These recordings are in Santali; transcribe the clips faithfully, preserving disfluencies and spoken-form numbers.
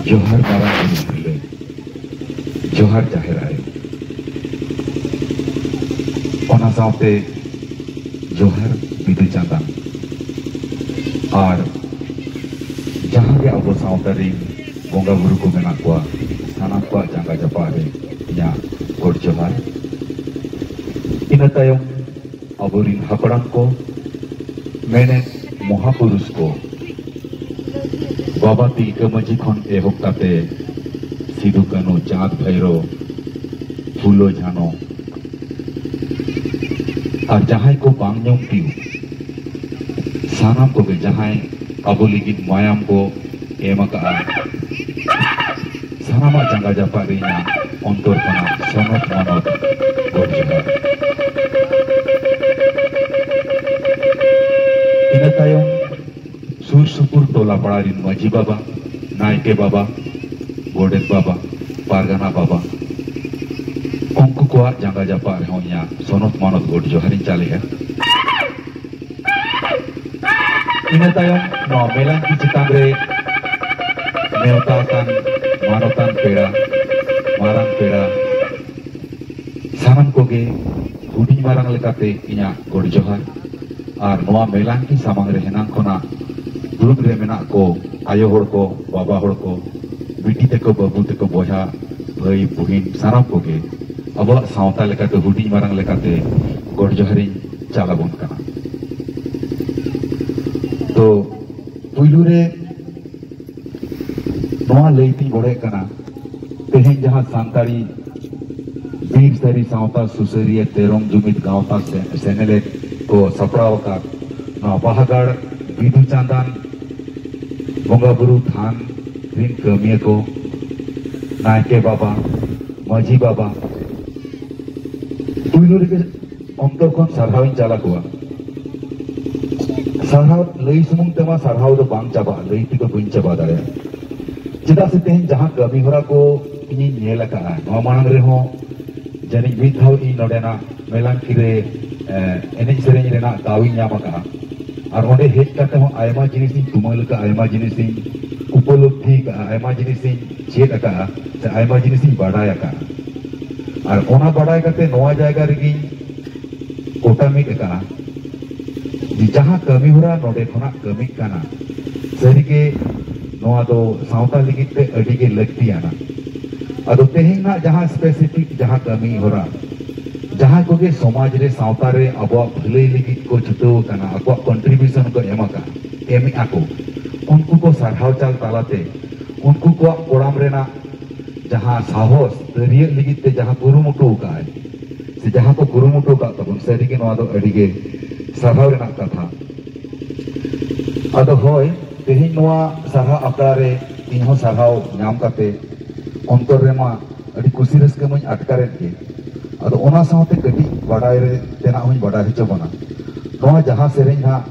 ᱡᱚᱦᱟᱨ ᱢᱟᱨᱟᱝ ᱵᱩᱨᱩ ᱛᱤᱨᱞᱟᱹ, ᱡᱚᱦᱟᱨ ᱡᱟᱦᱮᱨ ᱟᱭᱳ, ᱚᱱᱟ ᱥᱟᱶᱛᱮ ᱡᱚᱦᱟᱨ ᱵᱤᱫᱩ ᱪᱟᱸᱫᱟᱱ᱾ ᱟᱨ ᱡᱟᱦᱟᱸ ᱜᱮ ᱟᱵᱚ ᱥᱟᱶᱛᱟ ᱨᱤᱱ ᱵᱚᱸᱜᱟ ᱵᱩᱨᱩ ᱠᱚ ᱢᱮᱱᱟᱜ ᱠᱚᱣᱟ, ᱥᱟᱱᱟᱢ ᱠᱚᱣᱟᱜ ᱡᱟᱸᱜᱟ ᱡᱟᱯᱟᱜ ᱨᱮ ᱤᱧᱟᱹᱜ ᱜᱚᱰ ᱡᱚᱦᱟᱨ᱾ ᱤᱱᱟᱹ ᱛᱟᱭᱚᱢ ᱟᱵᱚᱨᱤᱱ ᱦᱟᱯᱲᱟᱢ ᱠᱚ, ᱢᱮᱱᱮᱫ ᱢᱚᱦᱟᱯᱩᱨᱩᱥ ᱠᱚ, ᱵᱟᱵᱟ ᱛᱤᱞᱠᱟᱹ ᱢᱟᱹᱡᱷᱤ ᱠᱷᱚᱱ ᱮᱦᱚᱵ ᱠᱟᱛᱮ ᱥᱤᱫᱩ ᱠᱟᱹᱱᱦᱩ, ᱪᱟᱸᱫᱽ ᱵᱷᱟᱭᱨᱳ, ᱯᱷᱩᱞᱳ ᱡᱷᱟᱱᱳ, ᱟᱨ ᱡᱟᱦᱟᱸᱭ ᱠᱚ ᱵᱟᱝ ᱧᱩᱢ ᱛᱤᱭᱳᱜ, ᱥᱟᱱᱟᱢ ᱠᱚᱜᱮ ᱡᱟᱦᱟᱸᱭ ᱟᱵᱚ ᱞᱟᱹᱜᱤᱫ ᱢᱟᱭᱟᱢ ᱠᱚ ᱮᱢ ᱟᱠᱟᱫᱼᱟ, ᱥᱟᱱᱟᱢᱟᱜ ᱡᱟᱸᱜᱟ ᱡᱟᱯᱟᱜ ᱨᱮ ᱤᱧᱟᱹᱜ ᱚᱱᱛᱚᱨ ᱠᱷᱚᱱᱟᱜ ᱥᱚᱱᱚᱛ ᱢᱟᱱᱚᱛ ᱜᱚᱰ ᱡᱚᱦᱟᱨ᱾ ᱤᱱᱟᱹ ᱛᱟᱭᱚᱢ ᱥᱩᱨ ᱥᱩᱯᱩᱨ ᱴᱚᱞᱟ ᱯᱟᱲᱟ ᱨᱤᱱ ᱢᱟᱹᱡᱷᱤ ᱵᱟᱵᱟ, ᱱᱟᱭᱠᱮ ᱵᱟᱵᱟ, ᱜᱚᱰᱮᱛ ᱵᱟᱵᱟ, ᱯᱟᱨᱜᱟᱱᱟ ᱵᱟᱵᱟ, ᱩᱱᱠᱩ ᱠᱚᱣᱟᱜ ᱡᱟᱸᱜᱟ ᱡᱟᱯᱟᱜ ᱨᱮᱦᱚᱸ ᱤᱧᱟᱹᱜ ᱥᱚᱱᱚᱛ ᱢᱟᱱᱚᱛ ᱜᱚᱰ ᱡᱚᱦᱟᱨᱤᱧ ᱪᱟᱞᱮᱜᱼᱟ᱾ ᱤᱱᱟᱹ ᱛᱟᱭᱚᱢ ᱱᱚᱣᱟ ᱢᱮᱞᱟᱝᱠᱤ ᱪᱮᱛᱟᱱ ᱨᱮ ᱱᱮᱣᱛᱟ ᱟᱠᱟᱱ ᱢᱟᱱᱚᱛᱟᱱ ᱯᱮᱲᱟ, ᱢᱟᱨᱟᱝ ᱯᱮᱲᱟ, ᱥᱟᱱᱟᱢ ᱠᱚᱜᱮ ᱦᱩᱰᱤᱧ ᱢᱟᱨᱟᱝ ᱞᱮᱠᱟᱛᱮ ᱤᱧᱟᱹᱜ ᱜᱚᱰ ᱡᱚᱦᱟᱨ᱾ ᱟᱨ ᱱᱚᱣᱟ ᱢᱮᱞᱟᱝᱠᱤ ᱥᱟᱢᱟᱝ ᱨᱮ ᱦᱮᱱᱟᱝ ᱠᱷᱚᱱᱟᱜ ᱫᱩᱲᱩᱵ ᱨᱮ ᱢᱮᱱᱟᱜ ᱠᱚ ᱟᱭᱳ ᱦᱚᱲ ᱠᱚ, ᱵᱟᱵᱟ ᱦᱚᱲ ᱠᱚ, ᱵᱤᱴᱤ ᱛᱟᱠᱚ, ᱵᱟᱹᱵᱩ ᱛᱟᱠᱚ, ᱵᱚᱭᱦᱟ, ᱵᱷᱟᱹᱭ, ᱵᱩᱦᱤᱱ, ᱥᱟᱱᱟᱢ ᱠᱚᱜᱮ ᱟᱵᱚᱣᱟᱜ ᱥᱟᱶᱛᱟ ᱞᱮᱠᱟᱛᱮ ᱦᱩᱰᱤᱧ ᱢᱟᱨᱟᱝ ᱞᱮᱠᱟᱛᱮ ᱜᱚᱰ ᱡᱚᱦᱟᱨᱤᱧ ᱪᱟᱞ ᱟᱵᱚᱱ ᱠᱟᱱᱟ᱾ ᱛᱚ, ᱯᱩᱭᱞᱩ ᱨᱮ ᱱᱚᱣᱟ ᱞᱟᱹᱭ ᱛᱤᱧ ᱜᱚᱲᱚᱭᱮᱫ ᱠᱟᱱᱟ, ᱛᱮᱦᱮᱧ ᱡᱟᱦᱟᱸ ᱥᱟᱱᱛᱟᱲᱤ ᱵᱤᱨ ᱥᱟᱹᱨᱤ ᱥᱟᱶᱛᱟ ᱥᱩᱥᱟᱹᱨᱤᱭᱟᱹ ᱛᱮᱨᱚᱢ ᱡᱩᱢᱤᱫ ᱜᱟᱶᱛᱟ ᱥᱮ-, ᱥᱮᱱᱮᱞᱮᱫ ᱠᱚ ᱥᱟᱯᱲᱟᱣ ᱟᱠᱟᱫ ᱱᱚᱣᱟ ᱵᱟᱦᱟᱜᱟᱲ ᱵᱤᱫᱩ ᱪᱟᱸᱫᱟᱱ ᱵᱚᱸᱜᱟ ᱵᱩᱨᱩ ᱛᱷᱟᱱ ᱨᱤᱱ ᱠᱟᱹᱢᱤᱭᱟᱹ ᱠᱚ, ᱱᱟᱭᱠᱮ ᱵᱟᱵᱟ, ᱢᱟᱹᱡᱷᱤ ᱵᱟᱵᱟ, ᱯᱩᱭᱞᱩ ᱨᱮᱜᱮ ᱚᱱᱛᱚᱨ ᱠᱷᱚᱱ ᱥᱟᱨᱦᱟᱣ ᱤᱧ ᱪᱟᱞ ᱟᱠᱚᱣᱟ᱾ ᱥᱟᱨᱦᱟᱣ ᱞᱟᱹᱭ ᱥᱩᱢᱩᱝ ᱛᱮᱢᱟ ᱥᱟᱨᱦᱟᱣ ᱫᱚ ᱵᱟᱝ ᱪᱟᱵᱟᱜᱼᱟ, ᱞᱟᱹᱭ ᱛᱮᱫᱚ ᱵᱟᱹᱧ ᱪᱟᱵᱟ ᱫᱟᱲᱮᱭᱟᱜᱼᱟ᱾ ᱪᱮᱫᱟᱜ ᱥᱮ ᱛᱮᱦᱮᱧ ᱡᱟᱦᱟᱸ ᱠᱟᱹᱢᱤ ᱦᱚᱨᱟ ᱠᱚ ᱤᱧᱤᱧ ᱧᱮᱞ ᱟᱠᱟᱫᱼᱟ, ᱱᱚᱣᱟ ᱢᱟᱲᱟᱝ ᱨᱮᱦᱚᱸ ᱡᱟᱹᱱᱤᱡ ᱢᱤᱫ ᱫᱷᱟᱣ ᱤᱧ ᱱᱚᱰᱮᱱᱟᱜ ᱢᱮᱞᱟᱝᱠᱤ ᱨᱮ, ᱮ, ᱮᱱᱮᱡ ᱥᱮᱨᱮᱧ ᱨᱮᱱᱟᱜ ᱫᱟᱣ ᱤᱧ ᱧᱟᱢ ᱟᱠᱟᱫᱼᱟ᱾ ᱟᱨ ᱚᱸᱰᱮ ᱦᱮᱡ ᱠᱟᱛᱮ ᱦᱚᱸ ᱟᱭᱢᱟ ᱡᱤᱱᱤᱥ ᱤᱧ ᱛᱩᱢᱟᱹᱞ ᱟᱠᱟᱫᱼᱟ, ᱟᱭᱢᱟ ᱡᱤᱱᱤᱥ ᱤᱧ ᱩᱯ-, ᱩᱯᱚᱞᱚᱵᱽᱫᱷᱤ ᱠᱟᱜᱼᱟ, ᱟᱭᱢᱟ ᱡᱤᱱᱤᱥᱤᱧ ᱪᱮᱫ ᱟᱠᱟᱫᱼᱟ, ᱥᱮ ᱟᱭᱢᱟ ᱡᱤᱱᱤᱥᱤᱧ ᱵᱟᱰᱟᱭ ᱟᱠᱟᱫᱼᱟ᱾ ᱟᱨ ᱚᱱᱟ ᱵᱟᱰᱟᱭ ᱠᱟᱛᱮ ᱱᱚᱣᱟ ᱡᱟᱭᱜᱟ ᱨᱮᱜᱮᱧ ᱠᱚᱴᱟ ᱢᱤᱫ ᱟᱠᱟᱫᱼᱟ᱾ ᱡᱮ ᱡᱟᱦᱟᱸ ᱠᱟᱹᱢᱤ ᱦᱚᱨᱟ ᱱᱚᱰᱮ ᱠᱷᱚᱱᱟᱜ ᱠᱟᱹᱢᱤᱜ ᱠᱟᱱᱟ, ᱥᱟᱹᱨᱤᱜᱮ ᱱᱚᱣᱟ ᱫᱚ ᱥᱟᱶᱛᱟ ᱞᱟᱹᱜᱤᱫ ᱛᱮ ᱟᱹᱰᱤ ᱜᱮ ᱞᱟᱹᱠᱛᱤᱭᱟᱱᱟ᱾ ᱟᱫᱚ ᱛᱮᱦᱮᱧ ᱱᱟᱜ ᱡᱟᱦᱟᱸ specific ᱡᱟᱦᱟᱸ ᱠᱟᱹᱢᱤ ᱦᱚᱨᱟ, ᱡᱟᱦᱟᱸᱭ ᱠᱚᱜᱮ ᱥᱚᱢᱟᱡᱽ ᱨᱮ, ᱥᱟᱶᱛᱟ ᱨᱮ ᱟᱵᱚᱣᱟᱜ ᱵᱷᱟᱹᱞᱟᱹᱭ ᱞᱟᱹᱜᱤᱫ ᱠᱚ ᱪᱷᱩᱴᱟᱹᱣ ᱟᱠᱟᱱᱟ, ᱟᱠᱚᱣᱟᱜ contribution ᱠᱚ ᱮᱢ ᱟᱠᱟᱫᱼᱟ, ᱮᱢᱮᱫᱼᱟ ᱠᱚ, ᱩᱱᱠᱩ ᱠᱚ ᱥᱟᱨᱦᱟᱣ ᱪᱟᱞ ᱛᱟᱞᱟᱛᱮ ᱩᱱᱠᱩ ᱠᱚᱣᱟᱜ ᱠᱚᱲᱟᱢ ᱨᱮᱱᱟᱜ ᱡᱟᱦᱟᱸ ᱥᱟᱦᱚᱥ ᱛᱟᱹᱨᱤᱭᱟᱹᱜ ᱞᱟᱹᱜᱤᱫ ᱛᱮ ᱡᱟᱦᱟᱸ ᱠᱩᱨᱩᱢᱩᱴᱩ ᱟᱠᱟᱫᱼᱟᱭ, ᱥᱮ ᱡᱟᱦᱟᱸ ᱠᱚ ᱠᱩᱨᱩᱢᱩᱴᱩ ᱟᱠᱟᱫ ᱛᱟᱵᱚᱱ, ᱥᱟᱹᱨᱤᱜᱮ ᱱᱚᱣᱟ ᱫᱚ ᱟᱹᱰᱤᱜᱮ ᱥᱟᱨᱦᱟᱣ ᱨᱮᱱᱟᱜ ᱠᱟᱛᱷᱟ᱾ ᱟᱫᱚ ᱦᱳᱭ, ᱛᱮᱦᱮᱧ ᱱᱚᱣᱟ ᱥᱟᱨᱦᱟᱣ ᱟᱠᱷᱲᱟ ᱨᱮ ᱤᱧ ᱦᱚᱸ ᱥᱟᱨᱦᱟᱣ ᱧᱟᱢ ᱠᱟᱛᱮ ᱚᱱᱛᱚᱨ ᱨᱮᱢᱟ ᱟᱹᱰᱤ ᱠᱩᱥᱤ ᱨᱟᱹᱥᱠᱟᱹ ᱢᱟᱧ ᱟᱴᱠᱟᱨᱮᱫ ᱜᱮ᱾ ᱟᱫᱚ ᱚᱱᱟ ᱥᱟᱶᱛᱮ ᱠᱟᱹᱴᱤᱡ ᱵᱟᱰᱟᱭ ᱨᱮ ᱛᱮᱱᱟᱜ ᱦᱚᱸᱧ ᱵᱟᱰᱟᱭ ᱦᱚᱪᱚ ᱵᱚᱱᱟ᱾ ᱱᱚᱣᱟ ᱡᱟᱦᱟᱸ ᱥᱮᱨᱮᱧ ᱦᱟᱸᱜ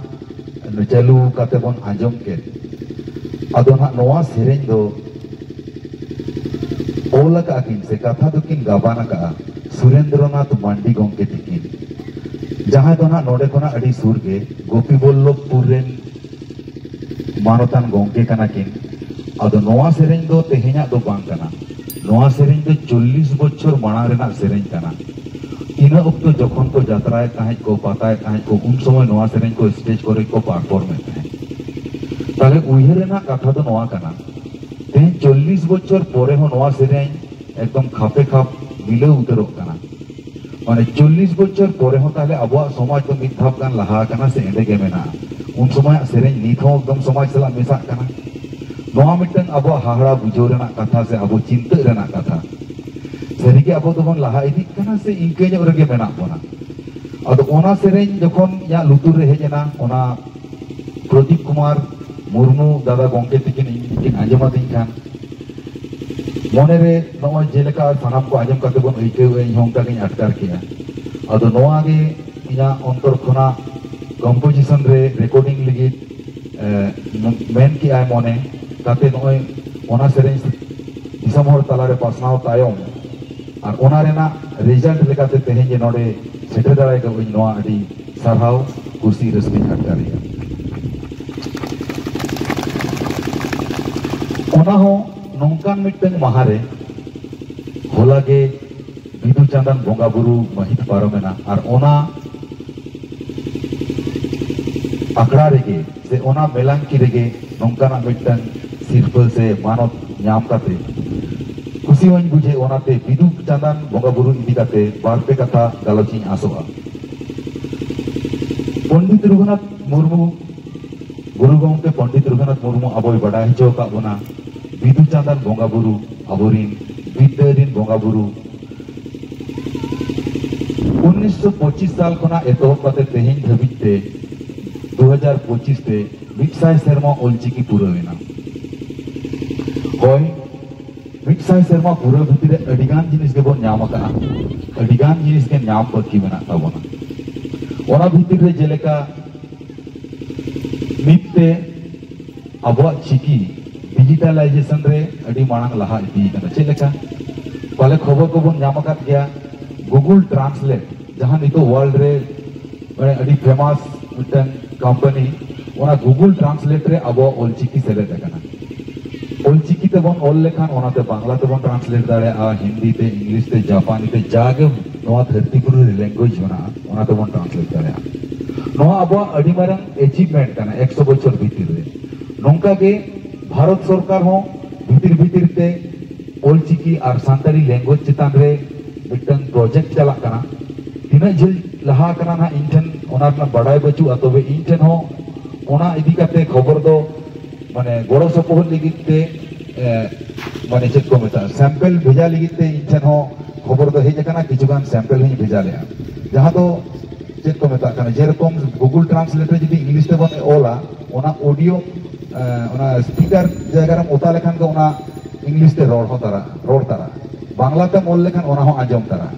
ᱪᱟᱹᱞᱩ ᱠᱟᱛᱮ ᱵᱚᱱ ᱟᱸᱡᱚᱢ ᱠᱮᱫ, ᱟᱫᱚ ᱱᱟᱦᱟᱜ ᱱᱚᱣᱟ ᱥᱮᱨᱮᱧ ᱫᱚ ᱚᱞ ᱟᱠᱟᱫ ᱠᱤᱱ ᱥᱮ ᱠᱟᱛᱷᱟ ᱫᱚᱠᱤᱱ ᱜᱟᱵᱟᱱ ᱟᱠᱟᱫᱼᱟ ᱥᱩᱨᱮᱱᱫᱨᱚᱱᱟᱛᱷ ᱢᱟᱱᱰᱤ ᱜᱚᱢᱠᱮ ᱛᱤᱠᱤᱱ, ᱡᱟᱦᱟᱸᱭ ᱫᱚ ᱱᱟᱦᱟᱜ ᱱᱚᱰᱮ ᱠᱷᱚᱱᱟᱜ ᱟᱹᱰᱤ ᱥᱩᱨ ᱜᱮ ᱜᱳᱯᱤᱵᱚᱞᱞᱚᱵᱷᱯᱩᱨ ᱨᱮᱱ ᱢᱟᱱᱚᱛᱟᱱ ᱜᱚᱢᱠᱮ ᱠᱟᱱᱟ ᱠᱤᱱ᱾ ᱟᱫᱚ ᱱᱚᱣᱟ ᱥᱮᱨᱮᱧ ᱫᱚ ᱛᱮᱦᱮᱧᱟᱜ ᱫᱚ ᱵᱟᱝ ᱠᱟᱱᱟ, ᱱᱚᱣᱟ ᱥᱮᱨᱮᱧ ᱫᱚ ᱪᱚᱞᱞᱤᱥ ᱵᱚᱪᱷᱚᱨ ᱢᱟᱲᱟᱝ ᱨᱮᱱᱟᱜ ᱥᱮᱨᱮᱧ ᱠᱟᱱᱟ᱾ ᱤᱱᱟᱹ ᱚᱠᱛᱚ ᱡᱚᱠᱷᱚᱱ ᱠᱚ ᱡᱟᱛᱨᱟᱭᱮᱫ ᱛᱟᱦᱮᱸᱫ ᱠᱚ, ᱯᱟᱛᱟᱭᱮᱫ ᱛᱟᱦᱮᱸᱫ ᱠᱚ, ᱩᱱ ᱥᱚᱢᱚᱭ ᱱᱚᱣᱟ ᱥᱮᱨᱮᱧ ᱠᱚ stage ᱠᱚᱨᱮ ᱠᱚ perform ᱮᱫ ᱛᱟᱦᱮᱸᱫ᱾ ᱛᱟᱦᱞᱮ ᱩᱭᱦᱟᱹᱨ ᱨᱮᱱᱟᱜ ᱠᱟᱛᱷᱟ ᱫᱚ ᱱᱚᱣᱟ ᱠᱟᱱᱟ, ᱛᱮᱦᱮᱧ ᱪᱚᱞᱞᱤᱥ ᱵᱚᱪᱷᱚᱨ ᱯᱚᱨᱮ ᱦᱚᱸ ᱱᱚᱣᱟ ᱥᱮᱨᱮᱧ ᱮᱠᱫᱚᱢ ᱠᱷᱟᱯᱮ ᱠᱷᱟᱯ ᱢᱤᱞᱟᱹᱣ ᱩᱛᱟᱹᱨᱚᱜ ᱠᱟᱱᱟ᱾ ᱢᱟᱱᱮ ᱪᱚᱞᱞᱤᱥ ᱵᱚᱪᱷᱚᱨ ᱯᱚᱨᱮ ᱦᱚᱸ ᱛᱟᱦᱞᱮ ᱟᱵᱚᱣᱟᱜ ᱥᱚᱢᱟᱡᱽ ᱫᱚ ᱢᱤᱫ ᱫᱷᱟᱯ ᱜᱟᱱ ᱞᱟᱦᱟ ᱟᱠᱟᱱᱟ ᱥᱮ ᱮᱸᱰᱮ ᱜᱮ ᱢᱮᱱᱟᱜᱼᱟ? ᱩᱱ ᱥᱚᱢᱚᱭᱟᱜ ᱥᱮᱨᱮᱧ ᱱᱤᱛ ᱦᱚᱸ ᱮᱠᱫᱚᱢ ᱥᱚᱢᱟᱡᱽ ᱥᱟᱞᱟᱜ ᱢᱮᱥᱟᱜ ᱠᱟᱱᱟ᱾ ᱱᱚᱣᱟ ᱢᱤᱫᱴᱟᱝ ᱟᱵᱚᱣᱟᱜ ᱦᱟᱦᱟᱲᱟ ᱵᱩᱡᱷᱟᱹᱣ ᱨᱮᱱᱟᱜ ᱠᱟᱛᱷᱟ ᱥᱮ ᱟᱵᱚ ᱪᱤᱱᱛᱟᱹᱜ ᱨᱮᱱᱟᱜ ᱠᱟᱛᱷᱟ᱾ ᱥᱟᱹᱨᱤᱜᱮ ᱟᱵᱚ ᱫᱚᱵᱚᱱ ᱞᱟᱦᱟ ᱤᱫᱤᱜ ᱠᱟᱱᱟ ᱥᱮ ᱤᱱᱠᱟᱹ ᱧᱚᱜ ᱨᱮᱜᱮ ᱢᱮᱱᱟᱜ ᱵᱚᱱᱟ? ᱟᱫᱚ ᱚᱱᱟ ᱥᱮᱨᱮᱧ ᱡᱚᱠᱷᱚᱱ ᱤᱧᱟᱹᱜ ᱞᱩᱛᱩᱨ ᱨᱮ ᱦᱮᱡ ᱮᱱᱟ, ᱚᱱᱟ ᱯᱨᱚᱫᱤᱯ ᱠᱩᱢᱟᱨ ᱢᱩᱨᱢᱩ ᱫᱟᱫᱟ ᱜᱚᱢᱠᱮ ᱛᱤᱠᱤᱱ ᱤᱧ ᱠᱤᱱ ᱟᱸᱡᱚᱢ ᱟᱹᱫᱤᱧ ᱠᱷᱟᱱ, ᱢᱚᱱᱮᱨᱮ ᱱᱚᱜᱼᱚᱭ ᱡᱮᱞᱮᱠᱟ ᱥᱟᱱᱟᱢ ᱠᱚ ᱟᱸᱡᱚᱢ ᱠᱟᱛᱮ ᱵᱚᱱ ᱟᱹᱭᱠᱟᱹᱣ ᱮᱫᱟ, ᱤᱧ ᱦᱚᱸ ᱚᱱᱠᱟ ᱜᱤᱧ ᱟᱴᱠᱟᱨ ᱠᱮᱜᱼᱟ᱾ ᱟᱫᱚ ᱱᱚᱣᱟ ᱜᱮ ᱤᱧᱟᱹᱜ ᱚᱱᱛᱚᱨ ᱠᱷᱚᱱᱟᱜ composition ᱨᱮ recording ᱞᱟᱹᱜᱤᱫ, ᱮ, ᱢᱮᱱ ᱠᱮᱜᱼᱟᱭ ᱢᱚᱱᱮ, ᱠᱟᱛᱮ ᱱᱚᱜᱼᱚᱭ ᱚᱱᱟ ᱥᱮᱨᱮᱧ ᱫᱤᱥᱚᱢ ᱦᱚᱲ ᱛᱟᱞᱟᱨᱮ ᱯᱟᱥᱱᱟᱣ ᱛᱟᱭᱚᱢ ᱟᱨ ᱚᱱᱟ ᱨᱮᱱᱟᱜ result ᱞᱮᱠᱟᱛᱮ ᱛᱮᱦᱮᱧ ᱡᱮ ᱱᱚᱰᱮ ᱥᱮᱴᱮᱨ ᱫᱟᱲᱮ ᱠᱟᱹᱫᱟᱹᱧ, ᱱᱚᱣᱟ ᱟᱹᱰᱤ ᱥᱟᱨᱦᱟᱣ, ᱠᱩᱥᱤ, ᱨᱟᱹᱥᱠᱟᱹᱧ ᱟᱴᱠᱟᱨᱮᱜᱼᱟ᱾ ᱚᱱᱟ ᱦᱚᱸ ᱱᱚᱝᱠᱟᱱ ᱢᱤᱫᱴᱟᱝ ᱢᱟᱦᱟ ᱨᱮ, ᱦᱚᱞᱟ ᱜᱮ ᱵᱤᱫᱩ ᱪᱟᱸᱫᱟᱱ ᱵᱚᱸᱜᱟ ᱵᱩᱨᱩ ᱢᱟᱹᱦᱤᱛ ᱯᱟᱨᱚᱢᱮᱱᱟ, ᱟᱨ ᱚᱱᱟ ᱟᱠᱷᱲᱟ ᱨᱮᱜᱮ ᱥᱮ ᱚᱱᱟ ᱢᱮᱞᱟᱝᱠᱤ ᱨᱮᱜᱮ ᱱᱚᱝᱠᱟᱱᱟᱜ ᱢᱤᱫᱴᱟᱝ ᱥᱤᱨᱯᱟᱹ ᱥᱮ ᱢᱟᱱᱚᱛ ᱧᱟᱢ ᱠᱟᱛᱮ ᱠᱩᱥᱤ ᱦᱚᱸᱧ ᱵᱩᱡᱷᱟᱹᱣ᱾ ᱚᱱᱟᱛᱮ ᱵᱤᱫᱩ ᱪᱟᱸᱫᱟᱱ ᱵᱚᱸᱜᱟ ᱵᱩᱨᱩ ᱤᱫᱤ ᱠᱟᱛᱮ ᱵᱟᱨ ᱯᱮ ᱠᱟᱛᱷᱟ ᱜᱟᱞᱚᱪ ᱤᱧ ᱟᱥᱚᱜᱼᱟ᱾ ᱯᱚᱱᱰᱤᱛ ᱨᱚᱜᱷᱩᱱᱟᱛᱷ ᱢᱩᱨᱢᱩ, ᱜᱩᱨᱩ ᱜᱚᱢᱠᱮ ᱯᱚᱱᱰᱤᱛ ᱨᱚᱜᱷᱩᱱᱟᱛᱷ ᱢᱩᱨᱢᱩ ᱟᱵᱚᱭ ᱵᱟᱰᱟᱭ ᱦᱚᱪᱚ ᱟᱠᱟᱫ ᱵᱚᱱᱟ, ᱵᱤᱫᱩ ᱪᱟᱸᱫᱟᱱ ᱵᱚᱸᱜᱟ ᱵᱩᱨᱩ ᱟᱵᱚᱨᱤᱱ ᱵᱤᱫᱽᱫᱟᱹ ᱨᱤᱱ ᱵᱚᱸᱜᱟ ᱵᱩᱨᱩ ᱩᱱᱤᱥᱥᱚ ᱯᱚᱸᱪᱤᱥ ᱥᱟᱞ ᱠᱷᱚᱱᱟᱜ ᱮᱛᱚᱦᱚᱵ ᱠᱟᱛᱮ ᱛᱮᱦᱮᱧ ᱫᱷᱟᱹᱵᱤᱡ ᱛᱮ ᱫᱩ ᱦᱟᱡᱟᱨ ᱯᱚᱸᱪᱤᱥ ᱛᱮ ᱢᱤᱫ ᱥᱟᱭ ᱥᱮᱨᱢᱟ ᱚᱞᱪᱤᱠᱤ ᱯᱩᱨᱟᱹᱣ ᱮᱱᱟ᱾ ᱦᱳᱭ, ᱢᱤᱫ ᱥᱟᱭ ᱥᱮᱨᱢᱟ ᱯᱩᱨᱟᱹᱣ ᱵᱷᱤᱛᱤᱨ ᱨᱮ ᱟᱹᱰᱤ ᱜᱟᱱ ᱡᱤᱱᱤᱥ ᱜᱮᱵᱚᱱ ᱧᱟᱢ ᱟᱠᱟᱫᱼᱟ, ᱟᱹᱰᱤ ᱜᱟᱱ ᱡᱤᱱᱤᱥ ᱜᱮ ᱧᱟᱢ ᱵᱟᱹᱠᱤ ᱢᱮᱱᱟᱜ ᱛᱟᱵᱚᱱᱟ᱾ ᱚᱱᱟ ᱵᱷᱤᱛᱤᱨ ᱨᱮ ᱡᱮᱞᱮᱠᱟ ᱱᱤᱛ ᱛᱮ ᱟᱵᱚᱣᱟᱜ ᱪᱤᱠᱤ ᱰᱤᱡᱤᱴᱟᱞᱟᱭᱡᱮᱥᱚᱱ ᱨᱮ ᱟᱹᱰᱤ ᱢᱟᱲᱟᱝ ᱞᱟᱦᱟ ᱤᱫᱤ ᱟᱠᱟᱱᱟ᱾ ᱪᱮᱫ ᱞᱮᱠᱟ? ᱯᱟᱞᱮ ᱠᱷᱚᱵᱚᱨ ᱠᱚᱵᱚᱱ ᱧᱟᱢ ᱟᱠᱟᱫ ᱜᱮᱭᱟ, Google Translate, ᱡᱟᱦᱟᱸ ᱱᱤᱛᱚᱜ ᱣᱟᱨᱞᱰ ᱨᱮ ᱢᱟᱱᱮ ᱟᱹᱰᱤ ᱯᱷᱮᱢᱟᱥ ᱢᱤᱫᱴᱟᱝ ᱠᱳᱢᱯᱟᱱᱤ, ᱚᱱᱟ Google Translate ᱨᱮ ᱟᱵᱚᱣᱟᱜ ᱚᱞᱪᱤᱠᱤ ᱥᱮᱞᱮᱫ ᱟᱠᱟᱱᱟ᱾ ᱚᱞᱪᱤᱠᱤ ᱛᱮᱵᱚᱱ ᱚᱞ ᱞᱮᱠᱷᱟᱱ ᱚᱱᱟᱛᱮ ᱵᱟᱝᱞᱟ ᱛᱮᱵᱚᱱ ᱴᱨᱟᱱᱥᱞᱮᱴ ᱫᱟᱲᱮᱭᱟᱜᱼᱟ, ᱦᱤᱱᱫᱤ ᱛᱮ, ᱤᱝᱞᱤᱥ ᱛᱮ, ᱡᱟᱯᱟᱱᱤ ᱛᱮ, ᱡᱟᱜᱮ ᱱᱚᱣᱟ ᱫᱷᱟᱹᱨᱛᱤ ᱯᱩᱨᱤ ᱨᱮ ᱞᱮᱝᱜᱩᱭᱮᱡᱽ ᱢᱮᱱᱟᱜᱼᱟ, ᱚᱱᱟ ᱛᱮᱵᱚᱱ ᱴᱨᱟᱱᱥᱞᱮᱴ ᱫᱟᱲᱮᱭᱟᱜᱼᱟ᱾ ᱱᱚᱣᱟ ᱟᱵᱚᱣᱟᱜ ᱟᱹᱰᱤ ᱢᱟᱨᱟᱝ ᱮᱪᱤᱵᱷᱢᱮᱱᱴ ᱠᱟᱱᱟ ᱮᱠᱥᱚ ᱵᱚᱪᱷᱚᱨ ᱵᱷᱤᱛᱤᱨ ᱨᱮ᱾ ᱱᱚᱝᱠᱟ ᱜᱮ ᱵᱷᱟᱨᱚᱛ ᱥᱚᱨᱠᱟᱨ ᱦᱚᱸ ᱵᱷᱤᱛᱤᱨ ᱵᱷᱤᱛᱤᱨ ᱛᱮ ᱚᱞᱪᱤᱠᱤ ᱟᱨ ᱥᱟᱱᱛᱟᱲᱤ ᱞᱮᱝᱜᱩᱭᱮᱡᱽ ᱪᱮᱛᱟᱱ ᱨᱮ ᱢᱤᱫᱴᱟᱝ ᱯᱨᱚᱡᱮᱠᱴ ᱪᱟᱞᱟᱜ ᱠᱟᱱᱟ᱾ ᱛᱤᱱᱟᱹᱜ ᱡᱷᱟᱹᱞ ᱞᱟᱦᱟ ᱟᱠᱟᱱᱟ ᱱᱟᱦᱟᱜ ᱤᱧ ᱴᱷᱮᱱ ᱚᱱᱟ ᱨᱮᱱᱟᱜ ᱵᱟᱰᱟᱭ ᱵᱟᱹᱪᱩᱜᱼᱟ, ᱛᱚᱵᱮ ᱤᱧ ᱴᱷᱮᱱ ᱦᱚᱸ ᱚᱱᱟ ᱤᱫᱤ ᱠᱟᱛᱮ ᱠᱷᱚᱵᱚᱨ ᱫᱚ ᱢᱟᱱᱮ ᱜᱚᱲᱚ ᱥᱚᱯᱚᱦᱚᱫ ᱞᱟᱹᱜᱤᱫ ᱛᱮ, ᱮ, ᱢᱟᱱᱮ ᱪᱮᱫ ᱠᱚ ᱢᱮᱛᱟᱜᱼᱟ, ᱥᱮᱢᱯᱮᱞ ᱵᱷᱮᱡᱟ ᱞᱟᱹᱜᱤᱫ ᱛᱮ ᱤᱧ ᱴᱷᱮᱱ ᱦᱚᱸ ᱠᱷᱚᱵᱚᱨ ᱫᱚ ᱦᱮᱡ ᱟᱠᱟᱱᱟ, ᱠᱤᱪᱷᱩ ᱜᱟᱱ ᱥᱮᱢᱯᱮᱞ ᱦᱚᱸᱧ ᱵᱷᱮᱡᱟ ᱞᱮᱜᱼᱟ᱾ ᱡᱟᱦᱟᱸ ᱫᱚ ᱪᱮᱫ ᱠᱚ ᱢᱮᱛᱟᱜ ᱠᱟᱱᱟ, ᱡᱮᱨᱚᱠᱚᱢ Google Translate ᱨᱮ ᱡᱩᱫᱤ ᱤᱝᱞᱤᱥ ᱛᱮᱵᱚᱱ ᱚᱞᱟ, ᱚᱱᱟ ᱚᱰᱤᱭᱳ, ᱮ, ᱚᱱᱟ ᱥᱯᱤᱠᱟᱨ ᱡᱟᱭᱜᱟ ᱨᱮᱢ ᱚᱛᱟ ᱞᱮᱠᱷᱟᱱ ᱜᱮ ᱚᱱᱟ ᱤᱝᱞᱤᱥ ᱛᱮ ᱨᱚᱲ ᱦᱚᱸ ᱛᱟᱨᱟ, ᱨᱚᱲ ᱛᱟᱨᱟ᱾ ᱵᱟᱝᱞᱟ ᱛᱮᱢ ᱚᱞ ᱞᱮᱠᱷᱟᱱ ᱚᱱᱟ ᱦᱚᱸ ᱟᱸᱡᱚᱢ ᱛᱟᱨᱟ᱾